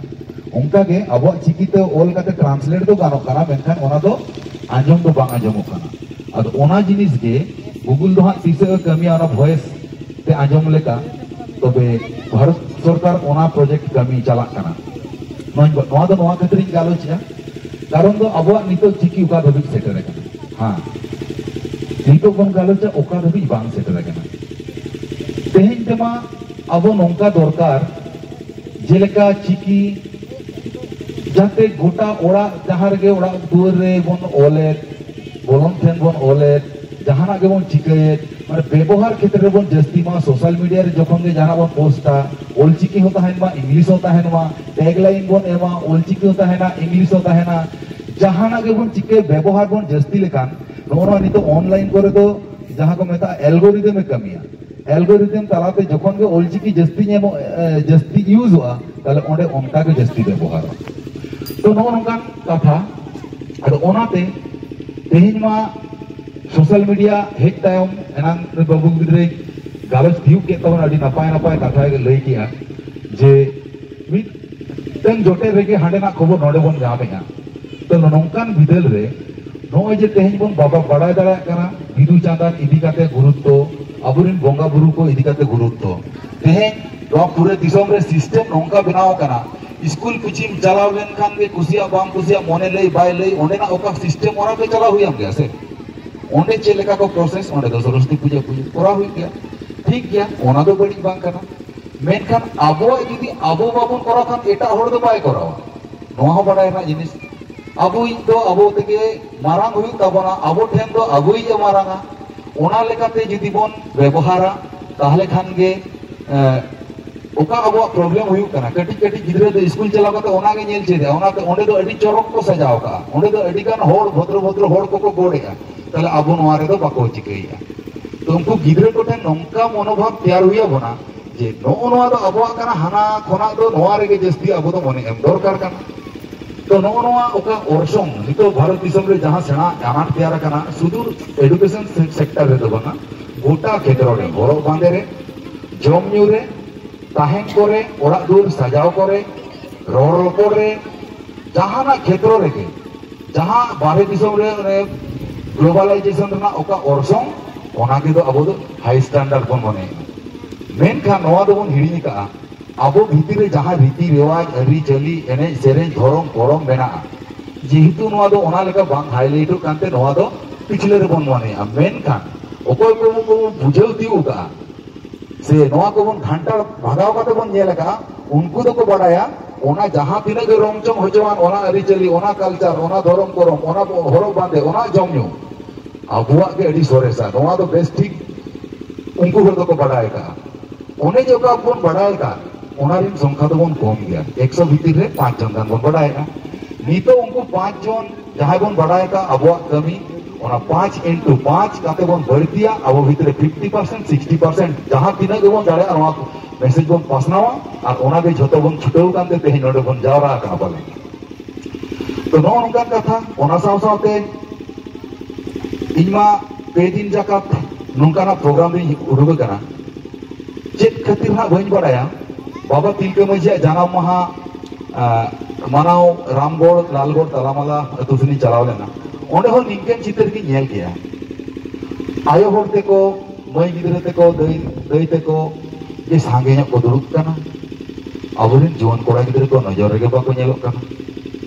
ᱚᱱᱠᱟ ᱜᱮ ᱟᱵᱚᱣᱟᱜ ᱪᱤᱠᱤ ᱛᱮ ᱚᱞ ᱠᱟᱛᱮ ᱴᱨᱟᱱᱥᱞᱮᱴ ᱫᱚ ᱜᱟᱱᱚᱜ ᱠᱟᱱᱟ, ᱢᱮᱱᱠᱷᱟᱱ ᱚᱱᱟ ᱫᱚ ᱟᱸᱡᱚᱢ ᱫᱚ ᱵᱟᱝ ᱟᱸᱡᱚᱢᱚᱜ ᱠᱟᱱᱟ᱾ ᱟᱫᱚ ᱚᱱᱟ ᱡᱤᱱᱤᱥ ᱜᱮ Google ᱫᱚ ᱦᱟᱸᱜ ᱛᱤᱥᱟᱹᱜ ᱮ ᱠᱟᱹᱢᱤᱭᱟ ᱚᱱᱟ ᱵᱷᱚᱭᱮᱥ ᱛᱮ ᱟᱸᱡᱚᱢ ᱞᱮᱠᱟ, ᱛᱚᱵᱮ ᱵᱷᱟᱨᱚᱛ ᱥᱚᱨᱠᱟᱨ ᱚᱱᱟ ᱯᱨᱚᱡᱮᱠᱴ ᱠᱟᱹᱢᱤ ᱪᱟᱞᱟᱜ ᱠᱟᱱᱟ᱾ ᱱᱚᱣᱟ, ᱱᱚᱣᱟ ᱫᱚ ᱱᱚᱣᱟ ᱠᱷᱟᱹᱛᱤᱨ ᱤᱧ ᱜᱟᱞᱚᱪᱮᱜᱼᱟ, ᱠᱟᱨᱚᱱ ᱫᱚ ᱟᱵᱚᱣᱟᱜ ᱱᱤᱛᱚᱜ ᱪᱤᱠᱤ ᱚᱠᱟ ᱫᱷᱟᱹᱵᱤᱡ ᱥᱮᱴᱮᱨ ᱟᱠᱟᱱᱟ᱾ ᱦᱮᱸ, ᱱᱤᱛᱚᱜ ᱵᱚᱱ ᱜᱟᱞᱚᱪᱟ ᱚᱠᱟ ᱫᱷᱟᱹᱵᱤᱡ ᱵᱟᱝ ᱥᱮᱴᱮᱨ ᱟᱠᱟᱱᱟ᱾ ᱛᱮᱦᱮᱧ ᱛᱮᱢᱟ ᱟᱵᱚ ᱱᱚᱝᱠᱟ ᱫᱚᱨᱠᱟᱨ, ᱡᱮᱞᱮᱠᱟ ᱪᱤᱠᱤ ᱡᱟᱛᱮ ᱜᱚᱴᱟ ᱚᱲᱟᱜ, ᱡᱟᱦᱟᱸ ᱨᱮᱜᱮ ᱚᱲᱟᱜ ᱫᱩᱣᱟᱹᱨ ᱨᱮ ᱵᱚᱱ ᱚᱞᱮᱫ, ᱵᱚᱞᱚᱱ ᱴᱷᱮᱱ ᱵᱚᱱ ᱚᱞᱮᱫ, ᱡᱟᱦᱟᱱᱟᱜ ᱜᱮᱵᱚᱱ ᱪᱤᱠᱟᱹᱭᱮᱫ, ᱢᱟᱱᱮ ᱵᱮᱵᱚᱦᱟᱨ ᱠᱷᱮᱛᱨᱮ ᱨᱮᱵᱚᱱ ᱡᱟᱹᱥᱛᱤ ᱢᱟ᱾ ᱥᱳᱥᱟᱞ ᱢᱤᱰᱤᱭᱟ ᱨᱮ ᱡᱚᱠᱷᱚᱱ ᱜᱮ ᱡᱟᱦᱟᱱᱟᱜ ᱵᱚᱱ ᱯᱳᱥᱴᱟ, ᱚᱞᱪᱤᱠᱤ ᱦᱚᱸ ᱛᱟᱦᱮᱱ ᱢᱟ, ᱤᱝᱞᱤᱥ ᱦᱚᱸ ᱛᱟᱦᱮᱱ ᱢᱟ, ᱴᱮᱜᱽ ᱞᱟᱭᱤᱱ ᱵᱚᱱ ᱮᱢᱟ, ᱚᱞᱪᱤᱠᱤ ᱦᱚᱸ ᱛᱟᱦᱮᱱᱟ, ᱤᱝᱞᱤᱥ ᱦᱚᱸ ᱛᱟᱦᱮᱱᱟ᱾ ᱡᱟᱦᱟᱱᱟᱜ ᱜᱮᱵᱚᱱ ᱪᱤᱠᱟᱹᱭ, ᱵᱮᱵᱚᱦᱟᱨ ᱵᱚᱱ ᱡᱟᱹᱥᱛᱤ ᱞᱮᱠᱷᱟᱱ, ᱱᱚᱜᱼᱚ ᱱᱚᱣᱟ ᱱᱤᱛᱚᱜ ᱚᱱᱞᱟᱭᱤᱱ ᱠᱚᱨᱮ ᱫᱚ ᱡᱟᱦᱟᱸ ᱠᱚ ᱢᱮᱛᱟᱜᱼᱟ ᱮᱞᱜᱳᱨᱤᱫᱚᱢ ᱮ ᱠᱟᱹᱢᱤᱭᱟ᱾ ᱮᱞᱜᱳᱨᱤᱫᱚᱢ ᱛᱟᱞᱟᱛᱮ ᱡᱚᱠᱷᱚᱱ ᱜᱮ ᱚᱞᱪᱤᱠᱤ ᱡᱟᱹᱥᱛᱤ ᱧᱟᱢᱚᱜ, ᱮ, ᱡᱟᱹᱥᱛᱤ ᱤᱭᱩᱡᱚᱜᱼᱟ, ᱛᱟᱦᱞᱮ ᱚᱸᱰᱮ ᱚᱱᱠᱟ ᱜᱮ ᱡᱟᱹᱥᱛᱤ ᱵᱮᱵᱚᱦᱟᱨᱚᱜᱼᱟ᱾ ᱛᱚ, ᱱᱚᱜᱼᱚ ᱱᱚᱝᱠᱟᱱ ᱠᱟᱛᱷᱟ᱾ ᱟᱫᱚ ᱚᱱᱟᱛᱮ ᱛᱮᱦᱮᱧ ᱢᱟ ᱥᱳᱥᱟᱞ ᱢᱤᱰᱤᱭᱟ ᱦᱮᱡ ᱛᱟᱭᱚᱢ, ᱮᱱᱟᱝ ᱵᱟᱹᱵᱩ ᱜᱤᱫᱽᱨᱟᱹᱭ ᱜᱟᱞᱚᱪ ᱛᱤᱭᱩᱜ ᱠᱮᱫ ᱛᱟᱵᱚᱱᱟ, ᱟᱹᱰᱤ ᱱᱟᱯᱟᱭ ᱱᱟᱯᱟᱭ ᱠᱟᱛᱷᱟ ᱜᱮ ᱞᱟᱹᱭ ᱠᱮᱜᱼᱟ, ᱡᱮ ᱢᱤᱫᱴᱟᱝ ᱡᱚᱴᱮᱫ ᱨᱮᱜᱮ ᱦᱟᱸᱰᱮᱱᱟᱜ ᱠᱷᱚᱵᱚᱨ ᱱᱚᱰᱮ ᱵᱚᱱ ᱧᱟᱢᱮᱜᱼᱟ᱾ ᱛᱚ, ᱱᱚᱝᱠᱟᱱ ᱵᱤᱫᱟᱹᱞ ᱨᱮ ᱱᱚᱜᱼᱚᱭ ᱡᱮ ᱛᱮᱦᱮᱧ ᱵᱚᱱ ᱵᱟᱵᱟ ᱵᱟᱲᱟᱭ ᱫᱟᱲᱮᱭᱟᱜ ᱠᱟᱱᱟ ᱵᱤᱫᱩ ᱪᱟᱸᱫᱟᱱ ᱤᱫᱤ ᱠᱟᱛᱮ ᱜᱩᱨᱩᱛᱛᱚ, ᱟᱵᱚᱨᱮᱱ ᱵᱚᱸᱜᱟ ᱵᱩᱨᱩ ᱠᱚ ᱤᱫᱤ ᱠᱟᱛᱮ ᱜᱩᱨᱩᱛᱛᱚ, ᱛᱮᱦᱮᱧ ᱱᱚᱣᱟ ᱯᱩᱨᱟᱹ ᱫᱤᱥᱚᱢ ᱨᱮ ᱥᱤᱥᱴᱮᱢ ᱱᱚᱝᱠᱟ ᱵᱮᱱᱟᱣ ᱟᱠᱟᱱᱟ, ᱥᱠᱩᱞ ᱯᱤᱪᱷᱤᱢ ᱪᱟᱞᱟᱣ ᱞᱮᱱᱠᱷᱟᱱ ᱜᱮ ᱠᱩᱥᱤᱭᱟᱜ ᱵᱟᱢ ᱠᱩᱥᱤᱭᱟᱜ, ᱢᱚᱱᱮ ᱞᱟᱹᱭ ᱵᱟᱭ ᱞᱟᱹᱭ, ᱚᱸᱰᱮᱱᱟᱜ ᱚᱠᱟ ᱥᱤᱥᱴᱮᱢ ᱚᱱᱟ ᱜᱮ ᱪᱟᱞᱟᱣ ᱦᱩᱭᱟᱢ ᱜᱮᱭᱟ ᱥᱮ᱾ ᱚᱸᱰᱮ ᱪᱮᱫ ᱞᱮᱠᱟ ᱠᱚ ᱯᱨᱚᱥᱮᱥ, ᱚᱸᱰᱮ ᱫᱚ ᱥᱚᱨᱚᱥᱚᱛᱤ ᱯᱩᱡᱟᱹ ᱯᱩᱡᱟᱹ ᱠᱚᱨᱟᱣ ᱦᱩᱭᱩᱜ ᱜᱮᱭᱟ, ᱴᱷᱤᱠ ᱜᱮᱭᱟ, ᱚᱱᱟ ᱫᱚ ᱵᱟᱹᱲᱤᱡ ᱵᱟᱝ ᱠᱟᱱᱟ᱾ ᱢᱮᱱᱠᱷᱟᱱ ᱟᱵᱚᱣᱟᱜ ᱡᱩᱫᱤ ᱟᱵᱚ ᱵᱟᱵᱚᱱ ᱠᱚᱨᱟᱣ ᱠᱷᱟᱱ ᱮᱴᱟᱜ ᱦᱚᱲ ᱫᱚ ᱵᱟᱭ ᱠᱚᱨᱟᱣᱟ, ᱱᱚᱣᱟ ᱦᱚᱸ ᱵᱟᱰᱟᱭ ᱨᱮᱱᱟᱜ ᱡᱤᱱᱤᱥ᱾ ᱟᱵᱚᱭᱤᱡ ᱫᱚ ᱟᱵᱚ ᱛᱮᱜᱮ ᱢᱟᱨᱟᱝ ᱦᱩᱭᱩᱜ ᱛᱟᱵᱚᱱᱟ, ᱟᱵᱚ ᱴᱷᱮᱱ ᱫᱚ ᱟᱵᱚᱭᱤᱡ ᱮ ᱢᱟᱨᱟᱝᱟ᱾ ᱚᱱᱟ ᱞᱮᱠᱟᱛᱮ ᱡᱩᱫᱤ ᱵᱚᱱ ᱵᱮᱵᱚᱦᱟᱨᱟ, ᱛᱟᱦᱞᱮ ᱠᱷᱟᱱ ᱜᱮ, ᱮ, ᱚᱠᱟ ᱟᱵᱚᱣᱟᱜ ᱯᱨᱚᱵᱞᱮᱢ ᱦᱩᱭᱩᱜ ᱠᱟᱱᱟ, ᱠᱟᱹᱴᱤᱡ ᱠᱟᱹᱴᱤᱡ ᱜᱤᱫᱽᱨᱟᱹ ᱫᱚ ᱥᱠᱩᱞ ᱪᱟᱞᱟᱣ ᱠᱟᱛᱮ ᱚᱱᱟ ᱜᱮ ᱧᱮᱞ ᱪᱮᱫᱟ, ᱚᱱᱟᱛᱮ ᱚᱸᱰᱮ ᱫᱚ ᱟᱹᱰᱤ ᱪᱚᱨᱚᱠ ᱠᱚ ᱥᱟᱡᱟᱣ ᱠᱟᱜᱼᱟ, ᱚᱸᱰᱮ ᱫᱚ ᱟᱹᱰᱤ ᱜᱟᱱ ᱦᱚᱲ, ᱵᱷᱚᱫᱨᱚ ᱵᱷᱚᱫᱨᱚ ᱦᱚᱲ ᱠᱚᱠᱚ ᱜᱚᱰ ᱮᱜᱼᱟ, ᱛᱟᱦᱞᱮ ᱟᱵᱚ ᱱᱚᱣᱟ ᱨᱮᱫᱚ ᱵᱟᱠᱚ ᱪᱤᱠᱟᱹᱭᱮᱜᱼᱟ᱾ ᱛᱚ, ᱩᱱᱠᱩ ᱜᱤᱫᱽᱨᱟᱹ ᱠᱚᱴᱷᱮᱱ ᱱᱚᱝᱠᱟ ᱢᱚᱱᱳᱵᱷᱟᱵ ᱛᱮᱭᱟᱨ ᱦᱩᱭ ᱟᱵᱚᱱᱟ ᱡᱮ ᱱᱚᱜᱼᱚ ᱱᱚᱣᱟ ᱫᱚ ᱟᱵᱚᱣᱟᱜ ᱠᱟᱱᱟ, ᱦᱟᱱᱟ ᱠᱷᱚᱱᱟᱜ ᱫᱚ ᱱᱚᱣᱟ ᱨᱮᱜᱮ ᱡᱟᱹᱥᱛᱤ ᱟᱵᱚ ᱫᱚ ᱢᱚᱱᱮ ᱮᱢ ᱫᱚᱨᱠᱟᱨ ᱠᱟᱱᱟ᱾ ᱛᱚ, ᱱᱚᱜᱼᱚ ᱱᱚᱣᱟ ᱚᱠᱟ ᱚᱨᱥᱚᱝ ᱱᱤᱛᱚᱜ ᱵᱷᱟᱨᱚᱛ ᱫᱤᱥᱚᱢ ᱨᱮ ᱡᱟᱦᱟᱸ ᱥᱮᱬᱟ ᱟᱱᱟᱴ ᱛᱮᱭᱟᱨ ᱟᱠᱟᱱᱟ, ᱥᱩᱫᱩ ᱮᱰᱩᱠᱮᱥᱚᱱ ᱥᱮ-, ᱥᱮᱠᱴᱚᱨ ᱨᱮᱫᱚ ᱵᱟᱝᱟ, ᱜᱚᱴᱟ ᱠᱷᱮᱛᱨᱚ ᱨᱮ, ᱦᱚᱨᱚᱜ ᱵᱟᱸᱫᱮ ᱨᱮ, ᱡᱚᱢ ᱧᱩ ᱨᱮ, ᱛᱟᱦᱮᱱ ᱠᱚᱨᱮ, ᱚᱲᱟᱜ ᱫᱩᱣᱟᱹᱨ ᱥᱟᱡᱟᱣ ᱠᱚᱨᱮ, ᱨᱚᱲ ᱨᱚᱯᱚᱲ ᱨᱮ, ᱡᱟᱦᱟᱱᱟᱜ ᱠᱷᱮᱛᱨᱚ ᱨᱮᱜᱮ, ᱡᱟᱦᱟᱸ ᱵᱟᱦᱨᱮ ᱫᱤᱥᱚᱢ ᱨᱮ ᱚᱱᱮ ᱜᱞᱳᱵᱟᱞᱟᱭᱡᱮᱥᱚᱱ ᱨᱮᱱᱟᱜ ᱚᱠᱟ ᱚᱨᱥᱚᱝ, ᱚᱱᱟ ᱜᱮ ᱫᱚ ᱟᱵᱚ ᱫᱚ ᱦᱟᱭ ᱥᱴᱟᱱᱰᱟᱨᱰ ᱵᱚᱱ ᱢᱚᱱᱮᱭᱮᱫᱼᱟ᱾ ᱢᱮᱱᱠᱷᱟᱱ ᱱᱚᱣᱟ ᱫᱚᱵᱚᱱ ᱦᱤᱲᱤᱧ ᱟᱠᱟᱫᱼᱟ, ᱟᱵᱚ ᱵᱷᱤᱛᱤᱨ ᱨᱮ ᱡᱟᱦᱟᱸ ᱨᱤᱛᱤ ᱨᱮᱣᱟᱡᱽ, ᱟᱹᱨᱤᱪᱟᱹᱞᱤ, ᱮᱱᱮᱡ ᱥᱮᱨᱮᱧ, ᱫᱷᱚᱨᱚᱢ ᱠᱚᱨᱚᱢ ᱢᱮᱱᱟᱜᱼᱟ, ᱡᱮᱦᱮᱛᱩ ᱱᱚᱣᱟ ᱫᱚ ᱚᱱᱟ ᱞᱮᱠᱟ ᱵᱟᱝ ᱦᱟᱭᱞᱟᱭᱤᱴᱚᱜ ᱠᱟᱱᱛᱮ ᱱᱚᱣᱟ ᱫᱚ ᱯᱤᱪᱷᱞᱟᱹ ᱨᱮᱵᱚᱱ ᱢᱚᱱᱮᱭᱟ᱾ ᱢᱮᱱᱠᱷᱟᱱ ᱚᱠᱚᱭ ᱠᱚ ᱠᱚ ᱵᱩᱡᱷᱟᱹᱣ ᱛᱤᱭᱳᱜ ᱟᱠᱟᱫᱼᱟ, ᱥᱮ ᱱᱚᱣᱟ ᱠᱚᱵᱚᱱ ᱜᱷᱟᱱᱴᱟ ᱵᱷᱟᱜᱟᱣ ᱠᱟᱛᱮ ᱵᱚᱱ ᱧᱮᱞ ᱟᱠᱟᱫᱼᱟ, ᱩᱱᱠᱩ ᱫᱚᱠᱚ ᱵᱟᱰᱟᱭᱟ ᱚᱱᱟ ᱡᱟᱦᱟᱸ ᱛᱤᱱᱟᱹᱜ ᱜᱮ ᱨᱚᱝ ᱪᱚᱝ ᱦᱚᱪᱚᱣᱟᱱ, ᱚᱱᱟ ᱟᱹᱨᱤᱪᱟᱹᱞᱤ, ᱚᱱᱟ ᱠᱟᱞᱪᱟᱨ, ᱚᱱᱟ ᱫᱷᱚᱨᱚᱢ ᱠᱚᱨᱚᱢ, ᱚᱱᱟ ᱦᱚᱨᱚᱜ ᱵᱟᱸᱫᱮ, ᱚᱱᱟ ᱡᱚᱢ ᱧᱩ, ᱟᱵᱚᱣᱟᱜ ᱜᱮ ᱟᱹᱰᱤ ᱥᱚᱨᱮᱥᱟ᱾ ᱱᱚᱣᱟ ᱫᱚ ᱵᱮᱥ ᱴᱷᱤᱠ ᱩᱱᱠᱩ ᱦᱚᱲ ᱫᱚᱠᱚ ᱵᱟᱰᱟᱭ ᱟᱠᱟᱫᱼᱟ᱾ ᱚᱱᱮ ᱡᱮ ᱚᱠᱟ ᱵᱚᱱ ᱵᱟᱰᱟᱭ ᱟᱠᱟᱫ, ᱚᱱᱟ ᱨᱮᱱ ᱥᱚᱝᱠᱷᱟ ᱫᱚᱵᱚᱱ ᱠᱚᱢ ᱜᱮᱭᱟ᱾ ᱮᱠᱥᱚ ᱵᱷᱤᱛᱤᱨ ᱨᱮ ᱯᱟᱸᱪ ᱡᱚᱱ ᱜᱟᱱ ᱵᱚᱱ ᱵᱟᱰᱟᱭ ᱟᱠᱟᱫᱼᱟ᱾ ᱱᱤᱛᱚᱜ ᱩᱱᱠᱩ ᱯᱟᱸᱪ ᱡᱚᱱ ᱡᱟᱦᱟᱸᱭ ᱵᱚᱱ ᱵᱟᱰᱟᱭ ᱟᱠᱟᱫ ᱟᱵᱚᱣᱟᱜ ᱠᱟᱹᱢᱤ, ᱚᱱᱟ ᱯᱟᱸᱪ into ᱯᱟᱸᱪ ᱠᱟᱛᱮ ᱵᱚᱱ ᱵᱟᱹᱲᱛᱤᱭᱟ᱾ ᱟᱵᱚ ᱵᱷᱤᱛᱨᱤ ᱨᱮ fifty percent, sixty percent ᱡᱟᱦᱟᱸ ᱛᱤᱱᱟᱹᱜ ᱜᱮᱵᱚᱱ ᱫᱟᱲᱮᱭᱟᱜᱼᱟ, ᱱᱚᱣᱟ ᱢᱮᱥᱮᱡᱽ ᱵᱚᱱ ᱯᱟᱥᱱᱟᱣᱟ᱾ ᱟᱨ ᱚᱱᱟᱜᱮ ᱡᱷᱚᱛᱚ ᱵᱚᱱ ᱪᱷᱩᱴᱟᱹᱣ ᱠᱟᱱᱛᱮ ᱛᱮᱦᱮᱧ ᱱᱚᱰᱮ ᱵᱚᱱ ᱡᱟᱣᱨᱟ ᱟᱠᱟᱱᱟ ᱯᱟᱞᱮ᱾ ᱛᱚ, ᱱᱚᱜᱼᱚ ᱱᱚᱝᱠᱟᱱ ᱠᱟᱛᱷᱟ᱾ ᱚᱱᱟ ᱥᱟᱶ ᱥᱟᱶᱛᱮ ᱤᱧ ᱢᱟ ᱯᱮ ᱫᱤᱱ ᱡᱟᱠᱟᱛ ᱱᱚᱝᱠᱟᱱᱟᱜ ᱯᱨᱳᱜᱨᱟᱢ ᱨᱤᱧ ᱩᱰᱩᱠ ᱟᱠᱟᱱᱟ᱾ ᱪᱮᱫ ᱠᱷᱟᱹᱛᱤᱨ ᱦᱟᱸᱜ ᱵᱟᱹᱧ ᱵᱟᱲᱟᱭᱟ, ᱵᱟᱵᱟ ᱛᱤᱞᱠᱟᱹ ᱢᱟᱹᱡᱷᱤᱭᱟᱜ ᱡᱟᱱᱟᱢ ᱢᱟᱦᱟ, ᱟ, ᱢᱟᱱᱟᱣ ᱨᱟᱢᱜᱚᱲ, ᱞᱟᱞᱜᱚᱲ, ᱛᱟᱞᱟᱢᱟᱞᱟ ᱟᱹᱛᱩ ᱥᱮᱱᱤᱧ ᱪᱟᱞᱟᱣ ᱞᱮᱱᱟ᱾ ᱚᱸᱰᱮ ᱦᱚᱸ ᱱᱤᱝᱠᱟᱹᱱ ᱪᱤᱛᱟᱹᱨ ᱜᱤᱧ ᱧᱮᱞ ᱠᱮᱜᱼᱟ᱾ ᱟᱭᱳ ᱦᱚᱲ ᱛᱮᱠᱚ, ᱢᱟᱹᱭ ᱜᱤᱫᱽᱨᱟᱹ ᱛᱮᱠᱚ, ᱫᱟᱹᱭ, ᱫᱟᱹᱭ ᱛᱮᱠᱚ ᱡᱮ ᱥᱟᱸᱜᱮ ᱧᱚᱜ ᱠᱚ ᱫᱩᱲᱩᱵ ᱠᱟᱱᱟ, ᱟᱵᱚᱨᱮᱱ ᱡᱩᱣᱟᱹᱱ ᱠᱚᱲᱟ ᱜᱤᱫᱽᱨᱟᱹ ᱠᱚ ᱱᱚᱡᱚᱨ ᱨᱮᱜᱮ ᱵᱟᱠᱚ ᱧᱮᱞᱚᱜ ᱠᱟᱱᱟ᱾